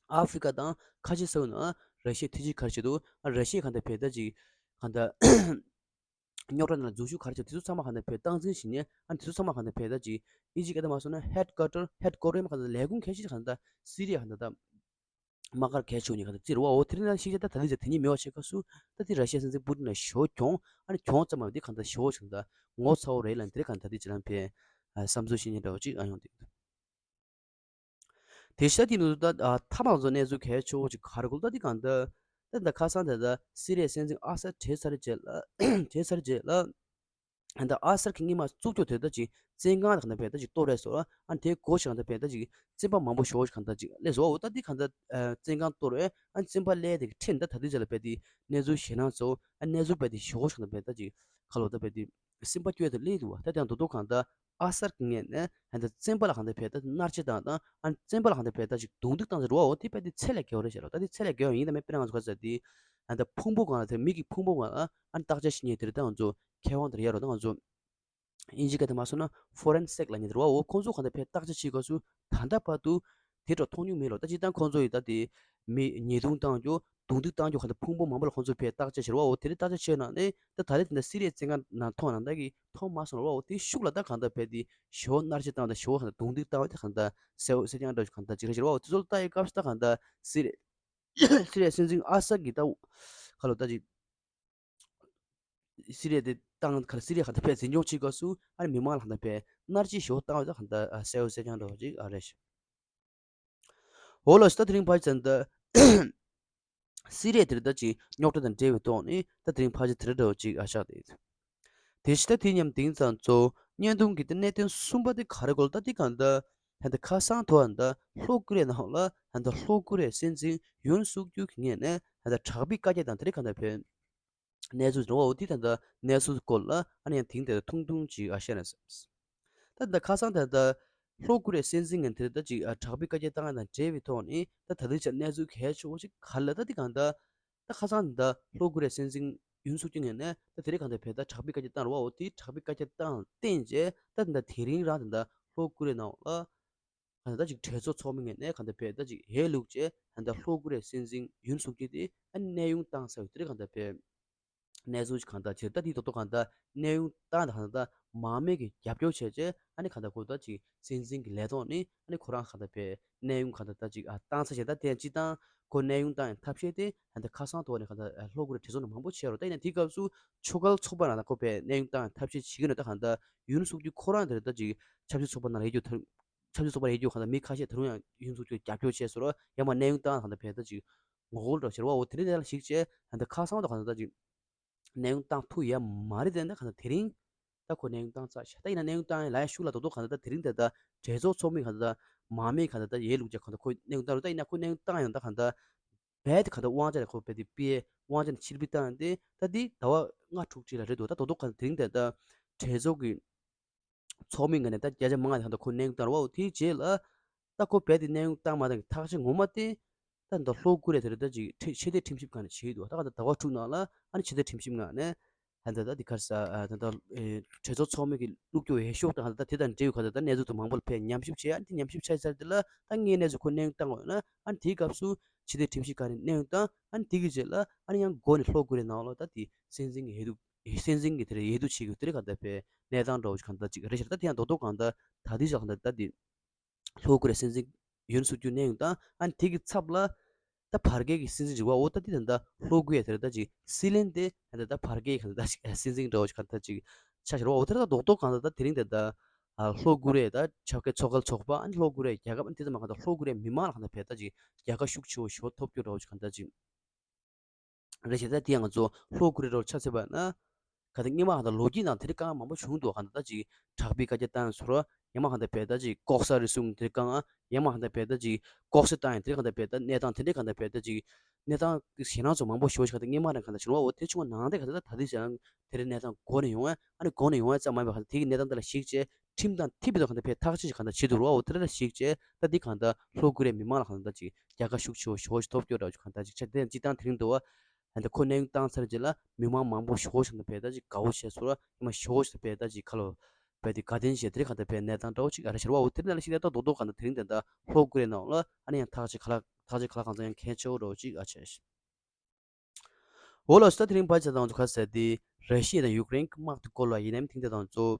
ཨ་ཧྥི་རི་ཀ་དང་ཁ་ཆེ་ས་ཁུལ་ནང་ར་ཤི་ཡའི་ཐེ་ཇུས་ག་རེ་བྱེད་འདུག་ཨ་ར་ཤི་ཡ་གང་ལྟར་ཕར་ད་ཅིག་གང་ལྟར་རྙོག་དྲ་ནང་ལ་འཛུལ་ཞུགས་ག་རེ་བྱེད་དེ་ཚོ་ཚང་མ་གང་ལྟར་ཕར་སྟངས་འཛིན་བྱེད་ནས་ཨ་དེ་ཚོ་ཚང་མ་གང་ལྟར་ཕར་ད་ཅིག་ཨིན་ཇི་སྐད་དུ་མ་སོང་ན་ཧེཌ་ཀ་ཊར་ཧེཌ་ཀོ་ཊར་ཡང་མ་གང་ལྟར་ལས་ཁུངས་གལ་ཆེ་ཤོས་གང་ལྟར་སི་རི་ཡ་གང་ལྟར་ད་དམག་སྒར་གལ་ཆེ་ནས་གང་ལྟར་རྩིས་རེད་བ། འོ་དེ་རིང་ལ་ཤིག་ཆ་ད་ད་ལི་ཟེར་དེ་གཉིས་མེད་པ་བྱེད་སྐབས་སུ་ད་དེ་ར་ཤི་ཡ་སྲིད་འཛིན་པུ་ཏིན་ལ་ཞེ་པོ་གྱོང་ཨ་ནི་གྱོང་ཙམ་མ་དེ་གང་ལྟར་ཞེ་པོ་གང་ལྟར་ངོ་ཚ་བོ་རེད་ལ། དེ་རིང་གང་ལྟར་དེ་ཅི་ལ་ཕར་བསམ་ཚུལ་བཤད་མཁན་འདྲ་བོ་ཅིག་ཨ་ཡོང་དེ། དེ་ཤ་དེ་ནི་ད་ཨ་ཐ་མག་ཚོ་གནས་ཚུལ་གལ་ཆེ་བོ་ཅིག་ག་རེ་གོ་ད་དེ་གང་ལྟར་ད་ད་ཁ་སང་ད་ད་སི་རི་ཡའི་སྲིད་འཛིན་ཨ་སད་བྲོས་ཚར་རྗེས་ལ་བྲོས་ཚར་རྗེས་ལ་ད་ཨ་སད་ཀྱི་སྔོན་མ་བཙུགས་ཀྱོག་དེ་ད་ཅིག་བཙོན་ཁང་དང་གང་ལྟར་ཕར་ད་ཅིག་གཏོར་རེད་སོ། ཨ་ནི་དེ་སྒོ་ཞིག་གང་ལྟར་ཕར་ད་ཅིག་བཙོན་པ་མང་པོ་ཞེ་པོ་ཞིག་གང་ལྟར་ཅིག་སླེབས་སོ། འོ་ད་དེ་གང་ལྟར་བཙོན་ཁང་གཏོར་རེད། ཨ་ནི་བཙོན་པ་སླེབས་དེ་གི་ཁྲིད་ད་ད་དེ་རྗེས་ལ་ཕར་དེ་གནས་ཚུལ་ཞེད་སྣང་ཚོ་ཨ་གནས་ཚུལ་ཕར་དེ་ཞེ་པོ་ཞིག་གང་ལྟར་ཕར་ད་ཅིག་ཁ་ལོ་ད་ཕར་དེ་སེམས་པ་སྐྱོ་དེ་སླེབས་འདུག་བ། ད་དེ་ཡང་རྡོག་རྡོག་གང་ལྟར་ཨ་སད་ཀྱི་ངོས་ནས་ཧན་ད་བཙོན་པ་ལ་གང་ལྟར་ཕར་ད་མནར་གཅོད་བཏང་དང་ཨ་བཙོན་པ་ལ་གང་ལྟར་ཕར་ད་ཅིག་རྡུང་རྡེག་བཏང་ཟེར་བ། འོ་དེ་ཕར་དེ་ཚད་ལས་བརྒལ་བ་རེད་ཟེར་རོ། ད་དེ་ཚད་ལས་བརྒལ་བ་ཡིན་ད་མེད་དཔེར་ན་ང་ཚོ་ག་ཟེར་དེ་ཧན་ད་ཕུང་པོ་སྒང་ལ་དེ་མི་གི་ཕུང་པོ་སྒང་ལ་ཨ་བརྟག་དཔྱད་བྱེད་མཁན་དེ་རེད། ད་ང་ཚོ་མཁས་དབང་དེ་རེད་ཡ་རོ། ད་ང་ཚོ་ཨིན་ཇི་སྐད་དུ་མ་སོང་ན་ཕོ་རེན་སིག་ལབ་མཁན་དེ་རེད་བ། འོ་ཁོང་ཚོ་གང་ལྟར་ཕར་བརྟག་དཔྱད་བྱེད་སྐབས་སུ་ད་ལྟ་བར་དུ་དེ་འདྲ་མཐོང་མྱོང་མེད་ལོ། ད་སྤྱིར་བཏང་ཁོང་ཚོ་ཡིས་ད་དེ་མི་ཉེས་རྡུང་བཏང་རྒྱུ་རྡུང་རྡེག་བཏང་རྒྱུ་གང་ལྟར་ཕུང་པོ་མང་པོ་ལ་ཁོང་ཚོས་ཕར་བརྟག་དཔྱད་བྱེད་རེད་བ། འོ་དེ་རིང་བརྟག་དཔྱད་བྱས་ན་ནི་ད་ད་རེས་དེ་འདྲ་སི་རི་ཡའི་བཙོན་ཁང་ནང་མཐོང་ན་ད་གི་མཐོང་མ་སོང་རེད་བ། འོ་དེའི་ཤུགས་ལ་ད་གང་ལྟར་ཕར་དེ་ཞེ་པོ་མནར་གཅོད་བཏང་དང་ཞེ་པོ་གང་ལྟར་རྡུང་རྡེག་བཏང་བ་དེ་གང་ལྟར་གསལ་པོ་གསལ་རྐྱང་འདྲ་བོ་གང་ལྟར་ཅིག་རེད་ཟེར་བ། འོ་དེ་ཚོ་ལ་ལྟ་ཡི་སྐབས་སུ་ད་གང་ལྟར་སི་རི་སི་རི་ཡའི་སྲིད་འཛིན་ཨ་སད་ཀྱི་ད་ཁ་ལོ་ད་ཅིག་སི་རི་ཡ་དེ་བཏང་ག་ལ་སི་རི་ཡ་གང་ལྟར་ཕར་འཛིན་སྐྱོང་བྱེད་སྐབས་སུ་ཨ་ནི་མི་མང་ལ་གང་ལྟར་ཕར་མནར་གཅོད་ཞེ་པོ་བཏང་བ་ད་གང་ལྟར་གསལ་པོ་གསལ་རྐྱང་འདྲ་བོ་ཅིག་ཨ་རེད་ཤག་འོ་ལགས་སོ། ད་དེ་རིང་ཕར་ཙམ་ད་སི་རི་ཡ་དེར་ད་ཅིག་རྙོག་དྲ་དང་འབྲེལ་བའི་ཐོག་ནས་ད་དེ་རིང་ཕལ་ཆེར་དེ་འདྲ་འདྲ་བོ་ཅིག་ཨ་བཞག་དེ། དེ་ཕྱི་ད་དེ་མཉམ་དེང་ཙང་ཚོ་བརྙན་ཐུང་གི་དེ་གནད་དོན་གསུམ་པ་དེ་ག་རེ་གོ་ལ། ད་དེ་གང་ལྟར་ཧན་ད་ཁ་སང་ཐོག་ཧན་ད་ལྷོ་ཀོ་རི་ཡའི་ནང་ལ་ཧན་ད་ལྷོ་ཀོ་རི་ཡའི་སྲིད་འཛིན་ཡུན་སུག་ཡུལ་གྱི་ངོས་ནས་ཧན་ད་དྲག་པོའི་བཀའ་རྒྱ་དང་དེ་རིང་གང་ལྟར་ཕར་གནས་ཚུལ་རེད་བ། འོ་དེ་ད་ལྟ་གནས་ཚུལ་སྐོར་ལ་ཨ་ནི་ཡང་དེང་དེར་ཐུང་ཐུང་ཅིག་ཨ་བཤད་ན་བསམ། ད་ལྟ་ཁ་སང་ད་ལྟ་ལྷོ་ཀོ་རི་ཡའི་སྲིད་འཛིན་ངན་དེར་ད་ཅིག་ཨ་དྲག་པོའི་བཀའ་རྒྱ་བཏང་ཡ་དང་འབྲེལ་བའི་ཐོག་ནས་ད་ད་ལྟའི་ཆར་གནས་ཚུལ་གལ་ཆེ་བོ་ཞིག་ག་རེ་ལབ་ད་དེ་གང་ལྟར་ད་ཁ་སང་ད་ལྷོ་ཀོ་རི་ཡའི་སྲིད་འཛིན་ཡུན་སུག་ཡུལ་ངན་ནས་ད་དེ་རིང་གང་ལྟར་ཕར་ད་དྲག་པོའི་བཀའ་རྒྱ་བཏང་རེད་བ། འོ་དེ་དྲག་པོའི་བཀའ་རྒྱ་བཏང་བརྟེན་བྱས་ད་ད་དེ་རིང་རང་ད་ད་ལྷོ་ཀོ་རི་ཡའི་ནང་ལ། གང་ལྟར་ད་ཅིག་གྲོས་ཚོགས་ཚོགས་མི་ངོས་ནས་གང་ལྟར་ཕར་ད་ཅིག་ཧེ་ལུག་ཅེས་གང་ལྟར་ལྷོ་ཀོ་རི་ཡའི་སྲིད་འཛིན་ཡུན་སུག་ཡུལ་དེ་ཨ་གནས་དབྱུང་བཏང་ས་ཡོད་དེ་རེད། གང་ལྟར་ཕར་གནས་ཚུལ་ཅིག་གང་ལྟར་བྱས་ད་དེ་ཏོག་ཏོག་གང་ལྟར་གནས་དབྱུང་བཏང་དང་གང་ལྟར་མང་མོས་ཀྱི་རྒྱབ་སྐྱོར་བྱས་རྗེས་ཨ་ནི་གང་ལྟར་ཁོ་ད་ཅིག་སྲིད་འཛིན་གྱི་ལས་ཐོག་ནས་ཨ་ནི་ཁོ་རང་གང་ལྟར་ཕར་གནས་དབྱུང་གང་ལྟར་ད་ཅིག་ཨ་བཏང་ས་བྱས། ད་དེ་ཡང་སྤྱིར་བཏང་ཁོ་གནས་དབྱུང་བཏང་ཡང་ཐབས་ཤེས་དེ་གང་ལྟར་ཁ་སང་ཐོག་ནས་གང་ལྟར་ལྷོ་ཀོ་རི་ཡའི་གྲོས་ཚོགས་ནང་མང་པོ་བྱས་རོ། ད་ཡིན་ན་དེ་སྐབས་སུ་ཆོ་ག་ཚོགས་པ་ནང་ལ་ཁོ་ཕར་གནས་དབྱུང་བཏང་ཡང་ཐབས་ཤེས་བྱེད་ཀྱི་ཡོད་ན། ད་གང་ལྟར་ཡུན་སུག་ཡུལ་ཁོ་རང་དེར་ད་ཅིག་ཆབ་སྲིད་ཚོགས་པ་ནང་ལ་ཡོད་རྒྱུ་ཐ་ཆབ་སྲིད་ཚོགས་པ་ལ་ཡོད་རྒྱུ་གང་ལྟར་མི་ཁ་ཤས་ད་རུང་ཡང་ཡུན་སུག་ཡུལ་རྒྱབ་སྐྱོར་བྱས་སོང་ར། ཡང་མ་གནས་དབྱུང་བཏང་གང་ལྟར་ཕར་ད་ཅིག་ངོ་རྒོལ་འདྲ་བོ་བྱེད་རེད་བ། འོ་དེ་འདྲ་ལ་གཞིགས་བྱས་གང་ལྟར་ཁ་སང་དུ་གང་ལྟར་ད་ཅིག་གནས་དབྱུང་བཏང་ཐུབ་ཡ་མ་རེད་དེ། ད་གང་ལྟར་དེ་རིང་ད་ཁོ་གནས་དབྱུང་བཏང་ཚར་ཤག་ད་ཡིན་ན་གནས་དབྱུང་བཏང་ཡ་ལ་ཡ་ཤུགས་ལ་རྡོག་རྡོག་གང་ལྟར་ད་དེ་རིང་དེ་ད་གྲོས་ཚོགས་ཚོགས་མི་གང་ལྟར་ད་མང་མོས་གང་ལྟར་ད་ཡས་ལུག་ཅག་གང་ལྟར་ཁོ་གནས་དབྱུང་བཏང་རུ། ད་ཡིན་ན་ཁོ་གནས་དབྱུང་བཏང་ཡང་ད་གང་ལྟར་རྦད་དེ་གང་ལྟར་དབང་ཆ་ལ་ཁོ་རྦད་དེ་ཕར་དབང་ཆ་ནས་ཕྱིར་འབུད་བཏང་ཡང་དེ་ད་དེ་ཟླ་བ་ལྔ་དྲུག་ཅིག་ལ་རེད་འདུག་ད་རྡོག་རྡོག་གང་ལྟར་དེ་རིང་དེ་ད་གྲོས་ཚོགས་ཀྱི་ཚོགས་མི་ངོས་ནས་ད་བརྒྱ་ཆ་མང་བ་ད་ཁོ་གནས་དབྱུང་བཏང་རེད་བ། འོ་དེའི་རྗེས་ལ་ད་ཁོ་རྦད་དེ་གནས་དབྱུང་བཏང་མ་བཏང་གི་ཐག་གཅོད་ངོ་མ་དེ་ད་ད་ལྷོ་ཀོ་རི་ཡ་དེ་རེད། ད་ཅིག་ཕྱི་ཕྱི་སྡོད་ཁྲིམས་ཞིབ་ཁང་ནས་བྱས་ཡོད་འདུག་ད་ག་ད་ཟླ་བ་དྲུག་ནང་ལ་ཨ་ནི་ཕྱི་སྡོད་ཁྲིམས་ཞིབ་ཁང་ནས་ད་ད་ད་དེ་ག་རེ་ཟ་ད་ད་གྲོས་ཚོགས་ཚོགས་མི་གི་ལུགས་སྐྱོ་བའི་ཤོག་དང་ད་དེ་དང་འབྲེལ་ཡོད་ག་ད་ད་གནས་ཚུལ་དུ་མང་པོ་ལ་ཕར་ཉམས་ཞིབ་བྱས། ཨ་ནི་དེ་ཉམས་ཞིབ་བྱས་ཚར་དེ་ལ་ད་ངས་གནས་ཚུལ་ཁོ་གནས་དབྱུང་བཏང་བ་ཡོད་ན་ཨ་ནི་དེའི་སྐབས་སུ་ཕྱི་སྡོད་ཁྲིམས་ཞིབ་ཁང་ནས་གནས་དབྱུང་བཏང་། ཨ་ནི་དེ་གི་རྗེས་ལ་ཨ་ནི་ཡང་མགོ་ནས་ལྷོ་ཀོ་རི་ཡའི་ནང་ལ་ད་དེ་སྲིད་འཛིན་གྱི་ཧེ་ལུག་ སྲིད་འཛིན་གྱི་དེ་རེད་ཡེ་དུ་ཆི་གི་དེ་རེད་གང་ལྟར་པའི་གནས་སྟངས་འདྲ་བོ་ཞིག་གང་ལྟར་ཅིག་རེད་ཤག་ད་དེ་ཡང་རྡོག་རྡོག་གང་ལྟར་ད་དེ་ཞག་གང་ལྟར་ད་དེ་ལྷོ་ཀོ་རི་ཡའི་སྲིད་འཛིན་ཡོན་སུག་ཡོལ་གནས་ཡོང་དང་ཨ་ནི་དེ་གི་ཚབ་ལ་ད་བར་བརྒལ་གྱི་སྲིད་འཛིན་ཅིག་བ་འོ་ད་དེ་ད་ལྟ་ལྷོ་ཀོ་རི་ཡ་དེ་རེད་ད་ཅིག་སྲིད་བློན་དེ་ད་ལྟ་བར་བརྒལ་གྱི་གང་ལྟར་ད་ཅིག་སྲིད་འཛིན་འདྲ་བོ་ཞིག་གང་ལྟར་ཅིག་ཆགས་ཤག་རེད་བ། འོ་དེ་ད་རྡོག་རྡོག་གང་ལྟར་ད་དེ་རིང་དེ་ད་ལྷོ་ཀོ་རི་ཡ་ད་ཆབ་ཁའི་ཚོགས་ཁག་ཚོགས་པ་ཨ་ནི་ལྷོ་ཀོ་རི་ཡ་རྒྱལ་ཁབ་ཨ་ནི་དེ་ཚང་མ་གང་ལྟར་ལྷོ་ཀོ་རི་ཡའི་མི་མང་ལ་གང་ལྟར་བས་ད་ཅིག་རྒྱལ་ཁ་ཤུགས་ཆེ་བོ་ཞིག་ཐོབ་རྒྱུ་འདྲ་བོ་ཞིག་གང་ལྟར་ཅིག་རེད་ཤག་ད་དེ་ང་ཚོ་ལྷོ་ཀོ་རི་ཡ་འདྲ་བོ་ཆ་བཞག་པ་ན། ག་དེ་སྔོན་མ་གང་ལྟར་ལོ་རྒྱུས་ནང་དེ་འདྲ་དཀའ་ངལ་མང་པོ་བྱུང་འདུག་གང་ལྟར་ད་ཅིག་དྲག་པོའི་བཀའ་རྒྱ་བཏང་ཡོད་ཟེར་རོ། ཡང་མ་གང་ལྟར་བས་ད་ཅིག་ལྐོག་ཟ་རུལ་སུངས་དེ་འདྲ་དཀའ་ངལ་ཡང་མ་གང་ལྟར་བས་ད་ཅིག་ལྐོག་ཟ་བཏང་ཡང་དེ་འདྲ་གང་ལྟར་བས་ད་གནས་སྟངས་དེ་འདྲ་གང་ལྟར་བས་ད་ཅིག་གནས་སྟངས་ཞེད་སྣང་ཚོ་མང་པོ་ཞེ་པོ་ཞིག་གང་ལྟར་སྔོན་མ་རང་གང་ལྟར་བྱུང་བ་འོ་དེ་བྱུང་བ་ནང་དེ་གང་ལྟར་ད་ད་དེ་ཞེད་སྣང་དེ་འདྲའི་གནས་སྟངས་འགོ་ནས་ཡོང་བ་ཨ་ནི་འགོ་ནས་ཡོང་བ་ཙམ་མ་ཡིན་པ་གང་ལྟར་དེ་གི་གནས་སྟངས་དེ་ལ་གཞིགས་བྱས་ཁྲིམས་དང་མཐུན་པའི་ཐོག་གང་ལྟར་བས་ཐག་གཅོད་ཞིག་གང་ལྟར་བྱེད་འདུག་རོ། འོ་དེ་ལ་གཞིགས་བྱས་ད་འདི་གང་ལྟར་ལྷོ་ཀོ་རི་ཡའི་མི་མང་ལ་གང་ལྟར་ཅིག་རྒྱལ་ཁ་ཤུགས་ཆེ་བོ་ཞེ་པོ་ཞིག་ཐོབ་རྒྱུ་འདྲ་བོ་ཞིག་གང་ལྟར་ཅིག་ཆགས་དེ་སྤྱིར་བཏང་དེ་རིང་འདུག་བ། ཨ་ནི་ཁོ་གནས་དབྱུང་བཏང་ཚར་རྗེས་ལ་མི་མང་མང་པོ་ཞེ་པོ་ཞིག་གང་ལྟར་བས་ད་ཅིག་དགའ་བོ་བྱས་སོང་ར་ཉི་མ་ཞེ་པོ་ཞིག་བས་ད་ཅིག་ཁ་ལོ་བས་དེ་དགའ་སྟོན་བྱས་དེ་རིང་གང་ལྟར་བས་གནས་སྟངས་འདྲ་བོ་ཅིག་ཨ་ར་ཤར་བ་འོ་དེ་རིང་ལ་ཞིག་གནས་སྟངས་རྡོག་རྡོག་གང་ལྟར་དེ་རིང་དེ་འདྲ་ལྷོ་ཀོ་རི་ཡའི་ནང་ལ་ཨ་ནི་ཡང་ཐག་ཅིག་ག་ལ་ཐག་ཅིག་ག་ལ་གང་ཚང་ཡང་གལ་ཆེ་བོ་འདྲ་བོ་ཅིག་ཨ་ཆེ། འོ་ལགས་སོ། ད་དེ་རིང་ཕལ་ཆེར་དང་ཚོ་ཁ་གསལ་ཏེ་ར་ཤི་ཡ་དང་ཡུཀ་རེན་གྱི་དམག་དེ་སྐོར་ལ་ཡིན་ནམ་དེང་དེ་དང་ཚོ།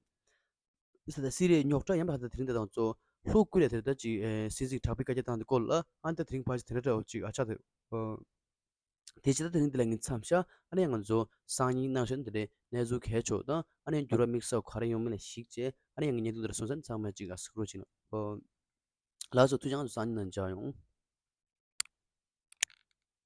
ས་ད་སི་རི་ཡའི་རྙོག་དྲ་ཡང་ཕལ་ཆེར་དེ་རིང་དེ་དང་ཚོ་ལྷོ་ཀོ་རི་ཡ་དེ་ད་ཅིག་སྲིད་འཛིན་དྲག་པོའི་བཀའ་རྒྱ་བཏང་དེ་སྐོར་ལ་ཨ་ནི་ད་དེ་རིང་ཕལ་ཆེར་དེ་འདྲ་འདྲ་བོ་ཅིག་ཨ་ཆགས་ཏེ། དེ་ཕྱི་ད་དེ་རིང་དེ་ལ་ངས་མཚམས་བཞག་ཨ་ནི་ང་ཚོ་སང་ཉིན་གནངས་ཤོག་དེ་འདྲའི་གནས་ཚུལ་གལ་ཆེ་དང་ཨ་ནི་འགྱུར་བ་དམིགས་བསལ་ག་རེ་ཡོང་མིན་ལ་གཞིགས་བྱས་ཨ་ནི་ཡང་ངས་བརྙན་ཐུང་དེ་འདྲ་སོང་ཙང་ཚང་མས་ཅིག་ཨ་གཟིགས་རོགས་བྱེད་གནང་། ལགས་སོ། ཐུགས་རྗེ་ཆེ། ང་ཚོ་སང་ཉིན་ནང་མཇལ་ཡོང་།